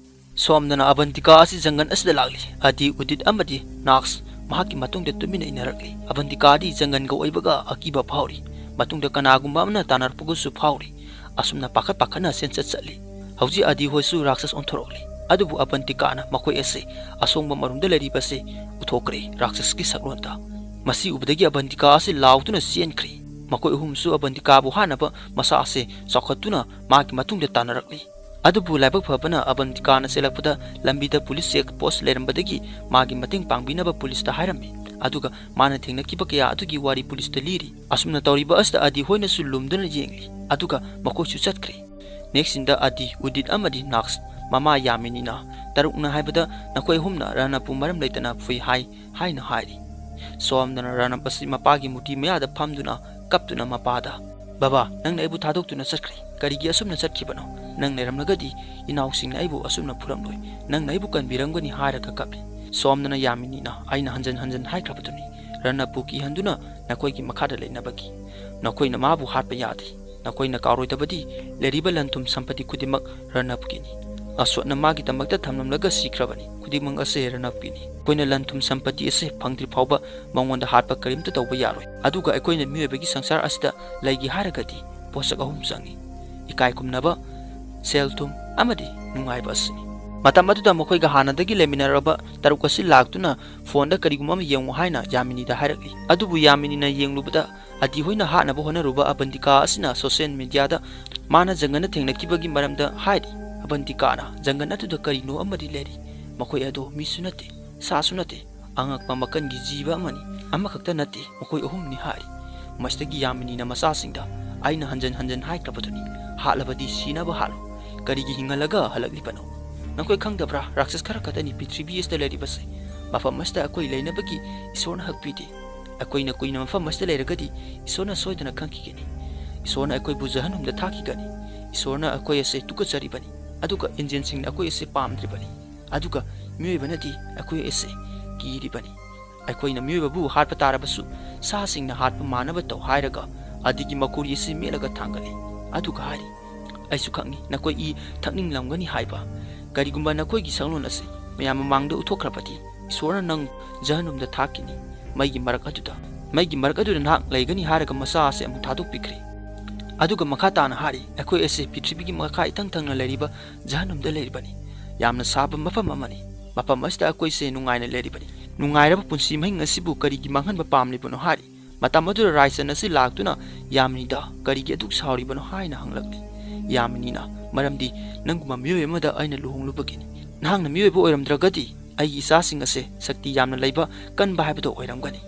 ꯁꯣꯝꯗꯅ ꯑꯕꯟꯇꯤꯀꯥ ꯑꯁꯤ ꯖꯪꯒꯜ ꯑꯁꯤꯗ ꯂꯥꯛꯂꯤ꯫ ꯑꯗꯤ, ꯎꯗꯤꯠ ꯑꯃꯗꯤ ꯅꯥꯛꯁ ꯃꯍꯥꯛꯀꯤ ꯃꯇꯨꯡꯗ ꯇꯨꯃꯤꯟꯅ ꯏꯟꯅꯔꯛꯂꯤ꯫ ꯑꯕꯟꯇꯤꯀꯥꯗꯤ ꯖꯪꯒꯜꯒ ꯑꯣꯏꯕꯒ ꯑꯀꯤꯕ ꯐꯥꯎꯔꯤ꯫ ꯃꯇꯨꯡꯗ ꯀꯅꯥꯒꯨꯝꯕ ꯑꯃꯅ ꯇꯥꯟꯅꯔꯛꯄꯒꯁꯨ ꯐꯥꯎꯔꯤ꯫ ꯑꯁꯨꯝꯅ ꯄꯥꯈꯠ ꯄꯥꯈꯠꯅ ꯆꯦꯟꯆꯠ ꯆꯠꯂꯤ꯫ ꯍꯧꯖꯤꯛ ꯑꯗꯤ ꯍꯣꯏꯁꯨ ꯔꯥꯛꯁꯁ ꯑꯣꯟꯊꯣꯔꯛꯂꯤ꯫ ꯑꯗꯨꯕꯨ ꯑꯕꯟꯇꯤꯀꯥꯅ ꯃꯈꯣꯏ ꯑꯁꯤ ꯑꯁꯣꯡꯕ ꯃꯔꯨꯝꯗ ꯂꯩꯔꯤꯕꯁꯦ ꯎꯊꯣꯛꯈ꯭ꯔꯦ, ꯔꯥꯛꯁꯁꯀꯤ ꯁꯛꯂꯣꯟꯗ꯫ ꯃꯁꯤ ꯎꯕꯗꯒꯤ ꯑꯕꯟꯇꯤꯀꯥ ꯑꯁꯤ ꯂꯥꯎꯗꯨꯅ ꯆꯦꯟꯈ꯭ꯔꯦ꯫ ꯃꯈꯣꯏ ꯑꯍꯨꯝꯁꯨ ꯑꯕꯟꯇꯤꯀꯥꯕꯨ ꯍꯥꯠꯅꯕ ꯃꯁꯥ ꯑꯁꯦ ꯆꯥꯎꯈꯠꯇꯨꯅ ꯃꯥꯒꯤ ꯃꯇꯨꯡꯗ ꯇꯥꯟꯅꯔꯛꯂꯤ꯫ ꯑꯗꯨꯕꯨ ꯂꯥꯏꯕꯛ ꯐꯕꯅ ꯑꯕꯟꯇꯤꯀꯥꯅ ꯆꯦꯜꯂꯛꯄꯗ ꯂꯝꯕꯤꯗ ꯄꯨꯂꯤꯁ ꯆꯦꯛ ꯄꯣꯁ ꯂꯩꯔꯝꯕꯗꯒꯤ ꯃꯥꯒꯤ ꯃꯇꯦꯡ ꯄꯥꯡꯕꯤꯅꯕ ꯄꯨꯂꯤꯁꯇ ꯍꯥꯏꯔꯝꯃꯤ꯫ ꯑꯗꯨꯒ ꯃꯥꯅ ꯊꯦꯡꯅꯈꯤꯕ ꯀꯌꯥ ꯑꯗꯨꯒꯤ ꯋꯥꯔꯤ ꯄꯨꯂꯤꯁꯇ ꯂꯤꯔꯤ꯫ ꯑꯁꯨꯝꯅ ꯇꯧꯔꯤꯕ ꯑꯁꯤꯗ ꯑꯗꯤ ꯍꯣꯏꯅꯁꯨ ꯂꯨꯝꯗꯨꯅ ꯌꯦꯡꯂꯤ꯫ ꯑꯗꯨꯒ ꯃꯈꯣꯏꯁꯨ ꯆꯠꯈ꯭ꯔꯦ꯫ ꯅꯦꯛꯁ ꯁꯤꯟꯗ ꯑꯗꯤ, ꯎꯗꯤꯠ ꯑꯃꯗꯤ ꯅꯥꯛꯁ ꯃꯃꯥ ꯌꯥꯃꯤꯅꯤꯅ, "ꯇꯔꯨꯛꯅ ꯍꯥꯏꯕꯗ ꯅꯈꯣꯏ ꯑꯍꯨꯝꯅ ꯔꯅꯞꯄꯨ ꯃꯔꯝ ꯂꯩꯇꯅ ꯐꯨꯏ ꯍꯥꯏ" ꯍꯥꯏꯅ ꯍꯥꯏꯔꯤ꯫ ꯁꯣꯝꯗꯅ ꯔꯅꯞ ꯑꯁꯤ ꯃꯄꯥꯒꯤ ꯃꯨꯔꯇꯤ ꯃꯌꯥꯗ ꯐꯝꯗꯨꯅ ꯀꯞꯇꯨꯅ ꯃꯄꯥꯗ, "ꯕꯕꯥ, ꯅꯪꯅ ꯑꯩꯕꯨ ꯊꯥꯗꯣꯛꯇꯨꯅ ꯆꯠꯈ꯭ꯔꯦ꯫ ꯀꯔꯤꯒꯤ ꯑꯁꯨꯝꯅ ꯆꯠꯈꯤꯕꯅꯣ? ꯅꯪ ꯂꯩꯔꯝꯂꯒꯗꯤ ꯏꯅꯥꯎꯁꯤꯡꯅ ꯑꯩꯕꯨ ꯑꯁꯨꯝꯅ ꯐꯨꯔꯝꯂꯣꯏ꯫ ꯅꯪꯅ ꯑꯩꯕꯨ ꯀꯟꯕꯤꯔꯝꯒꯅꯤ" ꯍꯥꯏꯔꯒ ꯀꯞꯂꯤ꯫ ꯁꯣꯝꯗꯅ ꯌꯥꯃꯤꯅꯤꯅ, "ꯑꯩꯅ ꯍꯟꯖꯟ ꯍꯟꯖꯟ ꯍꯥꯏꯈ꯭ꯔꯕꯗꯨꯅꯤ, ꯔꯅꯞꯄꯨ ꯀꯤꯍꯟꯗꯨꯅ ꯅꯈꯣꯏꯒꯤ ꯃꯈꯥꯗ ꯂꯩꯅꯕꯒꯤ꯫ ꯅꯈꯣꯏꯅ ꯃꯥꯕꯨ ꯍꯥꯠꯄ ꯌꯥꯗꯦ꯫ ꯅꯈꯣꯏꯅ ꯀꯥꯎꯔꯣꯏꯗꯕꯗꯤ ꯂꯩꯔꯤꯕ ꯂꯟ ꯊꯨꯝ ꯁꯝꯄꯇꯤ ꯈꯨꯗꯤꯡꯃꯛ ꯔꯅꯞꯀꯤꯅꯤ꯫ ꯑꯁꯣꯠꯅ ꯃꯥꯒꯤꯗꯃꯛꯇ ꯊꯝꯂꯝꯂꯒ ꯁꯤꯈ꯭ꯔꯕꯅꯤ꯫ ꯈꯨꯗꯤꯡꯃꯛ ꯑꯁꯦ ꯔꯅꯞꯀꯤꯅꯤ꯫ ꯑꯩꯈꯣꯏꯅ ꯂꯟ ꯊꯨꯝ ꯁꯝꯄꯇꯤ ꯑꯁꯦ ꯐꯪꯗ꯭ꯔꯤ ꯐꯥꯎꯕ ꯃꯉꯣꯟꯗ ꯍꯥꯠꯄ ꯀꯔꯤꯝꯇ ꯇꯧꯕ ꯌꯥꯔꯣꯏ꯫ ꯑꯗꯨꯒ ꯑꯩꯈꯣꯏꯅ ꯃꯤꯑꯣꯏꯕꯒꯤ ꯁꯪꯁꯥꯔ ꯑꯁꯤꯗ ꯂꯩꯒꯦ ꯍꯥꯏꯔꯒꯗꯤ ꯄꯣꯠꯁꯛ ꯑꯍꯨꯝ ꯆꯪꯏ: ꯏꯀꯥꯏ ꯈꯨꯝꯅꯕ, ꯁꯦꯜ ꯊꯨꯝ ꯑꯃꯗꯤ ꯅꯨꯡꯉꯥꯏꯕ ꯑꯁꯤꯅꯤ꯫ ꯃꯇꯝ ꯑꯗꯨꯗ ꯃꯈꯣꯏꯒ ꯍꯥꯟꯅꯗꯒꯤ ꯂꯩꯃꯤꯟꯅꯔꯕ ꯇꯔꯨꯛ ꯑꯁꯤ ꯂꯥꯛꯇꯨꯅ ꯐꯣꯟꯗ ꯀꯔꯤꯒꯨꯝꯕ ꯑꯃ ꯌꯦꯡꯉꯨ ꯍꯥꯏꯅ ꯌꯥꯃꯤꯅꯤꯗ ꯍꯥꯏꯔꯛꯂꯤ꯫ ꯑꯗꯨꯕꯨ ꯌꯥꯃꯤꯅꯤꯅ ꯌꯦꯡꯂꯨꯕꯗ ꯑꯗꯤ ꯍꯣꯏꯅ ꯍꯥꯠꯅꯕ ꯍꯣꯠꯅꯔꯨꯕ ꯑꯕꯟꯇꯤꯀꯥ ꯑꯁꯤꯅ ꯁꯣꯁꯤꯌꯦꯜ ꯃꯤꯗꯤꯌꯥꯗ ꯃꯥꯅ ꯖꯪꯒꯟꯅ ꯊꯦꯡꯅꯈꯤꯕꯒꯤ ꯃꯔꯝꯗ ꯍꯥꯏꯔꯤ꯫ ꯑꯕꯟꯇꯤꯀꯥꯅ ꯖꯪꯒꯟ ꯑꯗꯨꯗ ꯀꯔꯤꯅꯣ ꯑꯃꯗꯤ ꯂꯩꯔꯤ꯫ ꯃꯈꯣꯏ ꯑꯗꯣ ꯃꯤꯁꯨ ꯅꯠꯇꯦ, ꯁꯥꯁꯨ ꯅꯠꯇꯦ, ꯑꯉꯛꯄ ꯃꯈꯜꯒꯤ ꯖꯤꯕ ꯑꯃꯅꯤ, ꯑꯃꯈꯛꯇ ꯅꯠꯇꯦ, ꯃꯈꯣꯏ ꯑꯍꯨꯝꯅꯤ ꯍꯥꯏꯔꯤ꯫ ꯃꯁꯤꯗꯒꯤ ꯌꯥꯃꯤꯅꯤꯅ ꯃꯆꯥꯁꯤꯡꯗ ꯑꯩꯅ ꯍꯟꯖꯟ ꯍꯟꯖꯟ ꯍꯥꯏꯈ꯭ꯔꯕꯗꯨꯅꯤ, ꯍꯥꯠꯂꯕꯗꯤ ꯁꯤꯅꯕ ꯍꯥꯠꯂꯨ, ꯀꯔꯤꯒꯤ ꯍꯤꯡꯍꯜꯂꯒ ꯍꯜꯂꯛꯂꯤꯕꯅꯣ? ꯅꯈꯣꯏ ꯈꯪꯗꯕ꯭ꯔꯥ, ꯔꯥꯛꯁꯁ ꯈꯔ ꯈꯛꯇꯅꯤ ꯄ꯭ꯔꯤꯊꯤꯕꯤ ꯑꯁꯤꯗ ꯂꯩꯔꯤꯕꯁꯦ꯫ ꯃꯐꯝ ꯑꯁꯤꯗ ꯑꯩꯈꯣꯏ ꯂꯩꯅꯕꯒꯤ ꯏꯁꯣꯔꯅ ꯍꯛꯄꯤꯗꯦ꯫ ꯑꯩꯈꯣꯏꯅ ꯀꯨꯏꯅ ꯃꯐꯝ ꯑꯁꯤꯗ ꯂꯩꯔꯒꯗꯤ ꯏꯁꯣꯔꯅ ꯁꯣꯏꯗꯅ ꯈꯪꯈꯤꯒꯅꯤ꯫ ꯏꯁꯣꯔꯅ ꯑꯩꯈꯣꯏꯕꯨ ꯖꯍꯟꯅꯨꯝꯗ ꯊꯥꯈꯤꯒꯅꯤ꯫ ꯏꯁꯣꯔꯅ ꯑꯩꯈꯣꯏ ꯑꯁꯦ ꯇꯨꯀꯠꯆꯔꯤꯕꯅꯤ, ꯑꯗꯨꯒ ꯏꯟꯖꯤꯟꯁꯤꯡꯅ ꯑꯩꯈꯣꯏ ꯑꯁꯦ ꯄꯥꯝꯗ꯭ꯔꯤꯕꯅꯤ, ꯑꯗꯨꯒ ꯃꯤꯑꯣꯏꯕꯅꯗꯤ ꯑꯩꯈꯣꯏ ꯑꯁꯦ ꯀꯤꯔꯤꯕꯅꯤ꯫ ꯑꯩꯈꯣꯏꯅ ꯃꯤꯑꯣꯏꯕꯕꯨ ꯍꯥꯠꯄ ꯇꯥꯔꯕꯁꯨ ꯁꯥꯁꯤꯡꯅ ꯍꯥꯠꯄ ꯃꯥꯟꯅꯕ ꯇꯧ ꯍꯥꯏꯔꯒ ꯑꯗꯤꯒꯤ ꯃꯈꯨꯔꯤ ꯑꯁꯤ ꯃꯦꯠꯂꯒ ꯊꯥꯡꯒꯠꯂꯤ꯫ ꯑꯗꯨꯒ ꯍꯥꯏꯔꯤ, "ꯑꯩꯁꯨ ꯈꯪꯏ ꯅꯈꯣꯏ ꯏ ꯊꯛꯅꯤꯡꯂꯝꯒꯅꯤ ꯍꯥꯏꯕ꯫ ꯀꯔꯤꯒꯨꯝꯕ ꯅꯈꯣꯏꯒꯤ ꯁꯛꯂꯣꯟ ꯑꯁꯤ ꯃꯌꯥꯝ ꯃꯃꯥꯡꯗ ꯎꯠꯊꯣꯛꯈ꯭ꯔꯕꯗꯤ ꯏꯁꯣꯔꯅ ꯅꯪ ꯖꯍꯟꯅꯨꯝꯗ ꯊꯥꯛꯈꯤꯅꯤ꯫ ꯃꯩꯒꯤ ꯃꯔꯛ ꯑꯗꯨꯗ, ꯃꯩꯒꯤ ꯃꯔꯛ ꯑꯗꯨꯗ ꯅꯍꯥꯛ ꯂꯩꯒꯅꯤ" ꯍꯥꯏꯔꯒ ꯃꯆꯥ ꯑꯁꯤ ꯑꯃꯨꯛ ꯊꯥꯗꯣꯛꯄꯤꯈ꯭ꯔꯦ꯫ ꯑꯗꯨꯒ ꯃꯈꯥ ꯇꯥꯅ ꯍꯥꯏꯔꯤ, "ꯑꯩꯈꯣꯏ ꯑꯁꯤ ꯄ꯭ꯔꯤꯊꯤꯕꯤꯒꯤ ꯃꯈꯥ ꯏꯊꯪ ꯊꯪꯅ ꯂꯩꯔꯤꯕ ꯖꯍꯟꯅꯨꯝꯗ ꯂꯩꯔꯤꯕꯅꯤ꯫ ꯌꯥꯝꯅ ꯁꯥꯕ ꯃꯐꯝ ꯑꯃꯅꯤ꯫ ꯃꯐꯝ ꯑꯁꯤꯗ ꯑꯩꯈꯣꯏꯁꯦ ꯅꯨꯡꯉꯥꯏꯅ ꯂꯩꯔꯤꯕꯅꯤ꯫ ꯅꯨꯡꯉꯥꯏꯔꯕ ꯄꯨꯟꯁꯤ ꯃꯍꯤꯡ ꯑꯁꯤꯕꯨ ꯀꯔꯤꯒꯤ ꯃꯥꯡꯍꯟꯕ ꯄꯥꯝꯂꯤꯕꯅꯣ?" ꯍꯥꯏꯔꯤ꯫ ꯃꯇꯝ ꯑꯗꯨꯗ ꯔꯥꯏꯆꯟ ꯑꯁꯤ ꯂꯥꯛꯇꯨꯅ ꯌꯥꯃꯤꯅꯤꯗ ꯀꯔꯤꯒꯤ ꯑꯗꯨꯛ ꯁꯥꯎꯔꯤꯕꯅꯣ ꯍꯥꯏꯅ ꯍꯪꯂꯛꯂꯤ꯫ ꯌꯥꯃꯤꯅꯤꯅ, "ꯃꯔꯝꯗꯤ ꯅꯪꯒꯨꯝꯕ ꯃꯤꯑꯣꯏ ꯑꯃꯗ ꯑꯩꯅ ꯂꯨꯍꯣꯡꯂꯨꯕꯒꯤꯅꯤ꯫ ꯅꯍꯥꯛꯅ ꯃꯤꯑꯣꯏꯕ ꯑꯣꯏꯔꯝꯗ꯭ꯔꯒꯗꯤ ꯑꯩꯒꯤ ꯏꯆꯥꯁꯤꯡ ꯑꯁꯦ ꯁꯛꯇꯤ ꯌꯥꯝꯅ ꯂꯩꯕ, ꯀꯟꯕ ꯍꯥꯏꯕꯗꯣ ꯑꯣꯏꯔꯝꯒꯅꯤ꯫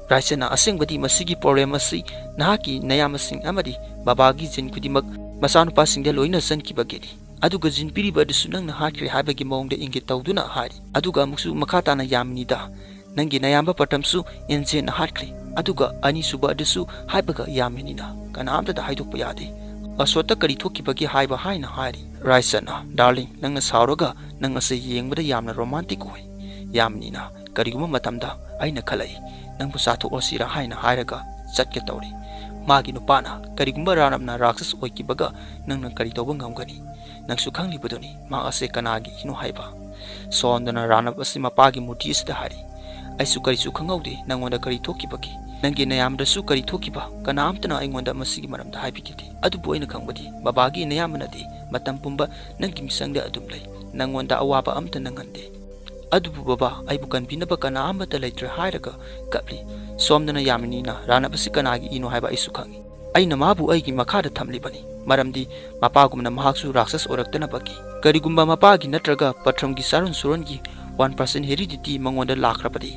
ꯔꯥꯏꯆꯟꯅ, ꯑꯁꯦꯡꯕꯗꯤ ꯃꯁꯤꯒꯤ ꯄ꯭ꯔꯣꯕ꯭ꯂꯦꯝ ꯑꯁꯤ ꯅꯍꯥꯛꯀꯤ ꯅꯌꯥꯝꯕꯁꯤꯡ ꯑꯃꯗꯤ ꯕꯕꯥꯒꯤ ꯖꯤꯟ ꯈꯨꯗꯤꯡꯃꯛ ꯃꯆꯥꯅꯨꯄꯥꯁꯤꯡꯗ ꯂꯣꯏꯅ ꯆꯟꯈꯤꯕꯒꯤꯅꯤ꯫ ꯑꯗꯨꯒ ꯖꯤꯟ ꯄꯤꯔꯤꯕ ꯑꯗꯨꯁꯨ ꯅꯪꯅ ꯍꯥꯠꯈ꯭ꯔꯦ ꯍꯥꯏꯕꯒꯤ ꯃꯑꯣꯡꯗ ꯏꯪꯒꯤꯠ ꯇꯧꯗꯨꯅ ꯍꯥꯏꯔꯤ꯫ ꯑꯗꯨꯒ ꯑꯃꯨꯛꯁꯨ ꯃꯈꯥ ꯇꯥꯅ ꯌꯥꯃꯤꯅꯤꯗ, ꯅꯪꯒꯤ ꯅꯌꯥꯝꯕ ꯄ꯭ꯔꯊꯝꯁꯨ ꯏꯟꯖꯦꯟꯅ ꯍꯥꯠꯈ꯭ꯔꯦ, ꯑꯗꯨꯒ ꯑꯅꯤꯁꯨꯕ ꯑꯗꯨꯁꯨ ꯍꯥꯏꯕꯒ ꯌꯥꯃꯤꯅꯤꯅ ꯀꯅꯥꯝꯇꯗ ꯍꯥꯏꯗꯣꯛꯄ ꯌꯥꯗꯦ꯫ ꯑꯁꯣꯠꯇ ꯀꯔꯤ ꯊꯣꯛꯈꯤꯕꯒꯦ ꯍꯥꯏꯕ ꯍꯥꯏꯅ ꯍꯥꯏꯔꯤ꯫ ꯔꯥꯏꯆꯟꯅ, "ꯗꯥꯔꯂꯤꯡ, ꯅꯪꯅ ꯁꯥꯎꯔꯒ ꯅꯪ ꯑꯁꯤ ꯌꯦꯡꯕꯗ ꯌꯥꯝꯅ ꯔꯣꯃꯥꯟꯇꯤꯛ ꯑꯣꯏ꯫ ꯌꯥꯃꯤꯅꯤꯅ, ꯀꯔꯤꯒꯨꯝꯕ ꯃꯇꯝꯗ ꯑꯩꯅ ꯈꯜꯂꯛꯏ, ꯅꯪꯕꯨ ꯆꯥꯊꯣꯛꯂꯁꯤꯔꯥ ꯍꯥꯏꯅ ꯍꯥꯏꯔꯒ ꯆꯠꯀꯦ ꯇꯧꯔꯤ꯫ ꯃꯥꯒꯤ ꯅꯨꯄꯥꯅ, "ꯀꯔꯤꯒꯨꯝꯕ ꯔꯥꯅꯞꯅ ꯔꯥꯛꯁꯁ ꯑꯣꯏꯈꯤꯕꯒ ꯅꯪꯅ ꯀꯔꯤ ꯇꯧꯕ ꯉꯝꯒꯅꯤ? ꯅꯪꯁꯨ ꯈꯪꯂꯤꯕꯗꯨꯅꯤ ꯃꯍꯥꯛ ꯑꯁꯦ ꯀꯅꯥꯒꯤ ꯏꯅꯣ ꯍꯥꯏꯕ"꯫ ꯁꯣꯝꯗꯅ ꯔꯥꯅꯞ ꯑꯁꯤ ꯃꯄꯥꯒꯤ ꯃꯨꯔꯇꯤ ꯑꯁꯤꯗ ꯍꯥꯏꯔꯤ, "ꯑꯩꯁꯨ ꯀꯔꯤꯁꯨ ꯈꯪꯍꯧꯗꯦ꯫ ꯅꯪꯉꯣꯟꯗ ꯀꯔꯤ ꯊꯣꯛꯈꯤꯕꯒꯦ? ꯅꯪꯒꯤ ꯅꯌꯥꯝꯕꯗꯁꯨ ꯀꯔꯤ ꯊꯣꯛꯈꯤꯕ? ꯀꯅꯥꯝꯇꯅ ꯑꯩꯉꯣꯟꯗ ꯃꯁꯤꯒꯤ ꯃꯔꯝꯗ ꯍꯥꯏꯕꯤꯈꯤꯗꯦ꯫ ꯑꯗꯨꯕꯨ ꯑꯩꯅ ꯈꯪꯕꯗꯤ ꯕꯕꯥꯒꯤ ꯅꯌꯥꯝꯕꯅꯗꯤ ꯃꯇꯝ ꯄꯨꯝꯕ ꯅꯪꯒꯤ ꯃꯤꯆꯪꯗ ꯑꯗꯨꯝ ꯂꯩ꯫ ꯅꯪꯉꯣꯟꯗ ꯑꯋꯥꯕ ꯑꯝꯇ ꯅꯪꯍꯟꯗꯦ꯫ ꯑꯗꯨꯕꯨ ꯕꯕꯥ, ꯑꯩꯕꯨ ꯀꯟꯕꯤꯅꯕ ꯀꯅꯥ ꯑꯃꯠꯇ ꯂꯩꯇ꯭ꯔꯦ" ꯍꯥꯏꯔꯒ ꯀꯞꯂꯤ꯫ ꯁꯣꯝꯗꯅ ꯌꯥꯃꯤꯅꯤꯅ, "ꯔꯥꯅꯞ ꯑꯁꯤ ꯀꯅꯥꯒꯤ ꯏꯅꯣ ꯍꯥꯏꯕ ꯑꯩꯁꯨ ꯈꯪꯏ꯫ ꯑꯩꯅ ꯃꯥꯕꯨ ꯑꯩꯒꯤ ꯃꯈꯥꯗ ꯊꯝꯂꯤꯕꯅꯤ, ꯃꯔꯝꯗꯤ ꯃꯄꯥꯒꯨꯝꯅ ꯃꯍꯥꯛꯁꯨ ꯔꯥꯛꯁꯁ ꯑꯣꯏꯔꯛꯇꯅꯕꯒꯤ꯫ ꯀꯔꯤꯒꯨꯝꯕ ꯃꯄꯥꯒꯤ ꯅꯠꯇ꯭ꯔꯒ ꯄꯊ꯭ꯔꯝꯒꯤ ꯆꯥꯔꯣꯟ ꯁꯨꯔꯣꯟꯒꯤ ꯋꯥꯟ ꯄꯥꯔꯁꯦꯟ ꯍꯦꯔꯤꯗꯤꯇꯤ ꯃꯉꯣꯟꯗ ꯂꯥꯛꯈ꯭ꯔꯕꯗꯤ,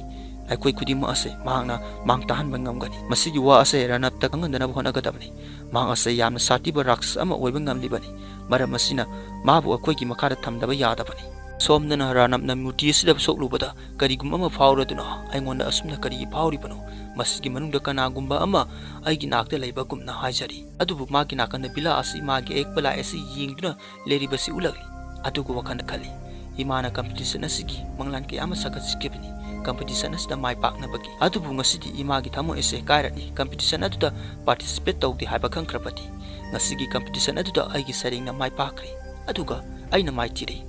ꯑꯩꯈꯣꯏ ꯈꯨꯗꯤꯡꯃꯛ ꯑꯁꯦ ꯃꯍꯥꯛꯅ ꯃꯥꯡ ꯇꯥꯍꯟꯕ ꯉꯝꯒꯅꯤ꯫ ꯃꯁꯤꯒꯤ ꯋꯥ ꯑꯁꯦ ꯔꯥꯅꯞꯇ ꯈꯪꯍꯟꯗꯅꯕ ꯍꯣꯠꯅꯒꯗꯕꯅꯤ꯫ ꯃꯍꯥꯛ ꯑꯁꯦ ꯌꯥꯝꯅ ꯁꯥꯊꯤꯕ ꯔꯥꯛꯁꯁ ꯑꯃ ꯑꯣꯏꯕ ꯉꯝꯂꯤꯕꯅꯤ꯫ ꯃꯔꯝ ꯑꯁꯤꯅ ꯃꯥꯕꯨ ꯑꯩꯈꯣꯏꯒꯤ ꯃꯈꯥꯗ ꯊꯝꯗꯕ ꯌꯥꯗꯕꯅꯤ"꯫ ꯁꯣꯝꯗꯅ ꯔꯥꯅꯞꯅ ꯃꯨꯔꯇꯤ ꯑꯁꯤꯗ ꯁꯣꯛꯂꯨꯕꯗ, "ꯀꯔꯤꯒꯨꯝꯕ ꯑꯃ ꯐꯥꯎꯔꯗꯨꯅ ꯑꯩꯉꯣꯟꯗ ꯑꯁꯨꯝꯅ ꯀꯔꯤꯒꯤ ꯐꯥꯎꯔꯤꯕꯅꯣ? ꯃꯁꯤꯒꯤ ꯃꯅꯨꯡꯗ ꯀꯅꯥꯒꯨꯝꯕ ꯑꯃ ꯑꯩꯒꯤ ꯅꯥꯛꯇ ꯂꯩꯕꯒꯨꯝꯅ" ꯍꯥꯏꯖꯔꯤ꯫ ꯑꯗꯨꯕꯨ ꯃꯥꯒꯤ ꯅꯥꯀꯟꯗ ꯕꯤꯂꯥ ꯑꯁꯤ ꯃꯥꯒꯤ ꯑꯌꯦꯛꯄ ꯂꯥꯏ ꯑꯁꯤ ꯌꯦꯡꯗꯨꯅ ꯂꯩꯔꯤꯕꯁꯤ ꯎꯠꯂꯛꯂꯤ꯫ ꯑꯗꯨꯒ ꯋꯥꯈꯜꯗ ꯈꯜꯂꯤ, "ꯏꯃꯥꯅ ꯀꯝꯄꯤꯇꯤꯁꯟ ꯑꯁꯤꯒꯤ ꯃꯪꯂꯥꯟ ꯀꯌꯥ ꯑꯃ ꯁꯥꯒꯠꯆꯈꯤꯕꯅꯤ ꯀꯝꯄꯤꯇꯤꯁꯟ ꯑꯁꯤꯗ ꯃꯥꯏ ꯄꯥꯛꯅꯕꯒꯤ꯫ ꯑꯗꯨꯕꯨ ꯉꯁꯤꯗꯤ ꯏꯃꯥꯒꯤ ꯊꯃꯣꯏ ꯑꯁꯦ ꯀꯥꯏꯔꯛꯂꯤ꯫ ꯀꯝꯄꯤꯇꯤꯁꯟ ꯑꯗꯨꯗ ꯄꯥꯔꯇꯤꯁꯤꯄꯦꯠ ꯇꯧꯗꯦ ꯍꯥꯏꯕ ꯈꯪꯈ꯭ꯔꯕꯗꯤ, ꯉꯁꯤꯒꯤ ꯀꯝꯄꯤꯇꯤꯁꯟ ꯑꯗꯨꯗ ꯑꯩꯒꯤ ꯁꯩꯔꯦꯡꯅ ꯃꯥꯏ ꯄꯥꯛꯈ꯭ꯔꯦ꯫ ꯑꯗꯨꯒ ꯑꯩꯅ ꯃꯥꯏꯊꯤꯔꯦ꯫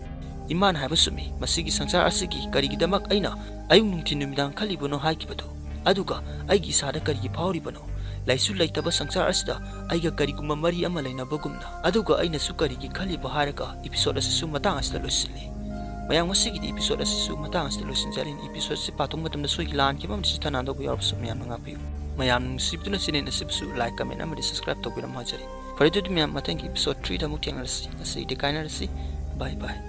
ꯏꯃꯥꯅ ꯍꯥꯏꯕ ꯆꯨꯝꯃꯤ꯫ ꯃꯁꯤꯒꯤ ꯁꯪꯁꯥꯔ ꯑꯁꯤꯒꯤ ꯀꯔꯤꯒꯤꯗꯃꯛ ꯑꯩꯅ ꯑꯌꯨꯛ ꯅꯨꯡꯊꯤꯜ ꯅꯨꯃꯤꯗꯥꯡ ꯈꯜꯂꯤꯕꯅꯣ ꯍꯥꯏꯈꯤꯕꯗꯨ? ꯑꯗꯨꯒ ꯑꯩꯒꯤ ꯏꯁꯥꯗ ꯀꯔꯤꯒꯤ ꯐꯥꯎꯔꯤꯕꯅꯣ? ꯂꯩꯁꯨ ꯂꯩꯇꯕ ꯁꯪꯁꯥꯔ ꯑꯁꯤꯗ ꯑꯩꯒ ꯀꯔꯤꯒꯨꯝꯕ ꯃꯔꯤ ꯑꯃ ꯂꯩꯅꯕꯒꯨꯝꯅ"꯫ ꯑꯗꯨꯒ ꯑꯩꯅꯁꯨ ꯀꯔꯤꯒꯤ ꯈꯜꯂꯤꯕ ꯍꯥꯏꯔꯒ ꯏꯄꯤꯁꯣꯗ ꯑꯁꯤꯁꯨ ꯃꯇꯥꯡ ꯑꯁꯤꯗ ꯂꯣꯏꯁꯤꯜꯂꯤ꯫ ꯃꯌꯥꯝ, ꯉꯁꯤꯒꯤꯗꯤ ꯏꯄꯤꯁꯣꯗ ꯑꯁꯤꯁꯨ ꯃꯇꯥꯡ ꯑꯁꯤꯗ ꯂꯣꯏꯁꯤꯟꯖꯔꯤꯅꯤ꯫ ꯏꯄꯤꯁꯣꯗ ꯑꯁꯤ ꯄꯥꯊꯣꯛꯄ ꯃꯇꯝꯗ ꯁꯣꯏꯈꯤ ꯂꯥꯟꯈꯤꯕ ꯑꯃꯗꯤ ꯁꯤꯊꯅꯥꯟꯗꯧꯕ ꯌꯥꯎꯔꯕꯁꯨ ꯃꯌꯥꯝꯅ ꯉꯥꯛꯄꯤꯌꯨ꯫ ꯃꯌꯥꯝ ꯅꯨꯡꯁꯤꯕꯤꯗꯨꯅ ꯆꯦꯅꯦꯜ ꯑꯁꯤꯕꯨꯁꯨ ꯂꯥꯏꯛ, ꯀꯃꯦꯟ ꯑꯃꯗꯤ ꯁꯕꯁꯀ꯭ꯔꯥꯏꯕ ꯇꯧꯕꯤꯔꯝꯃꯨ ꯍꯥꯏꯖꯔꯤ꯫ ꯐꯔꯦ, ꯑꯗꯨꯗꯤ ꯃꯌꯥꯝ, ꯃꯊꯪꯒꯤ ꯏꯄꯤꯁꯣꯗ ꯊ꯭ꯔꯤꯗ ꯑꯃꯨꯛ ꯊꯦꯡꯅꯔꯁꯤ꯫ ꯉꯁꯤꯒꯤꯗꯤ ꯀꯥꯏꯅꯔꯁꯤ꯫ ꯕꯥꯏ ꯕꯥꯏ꯫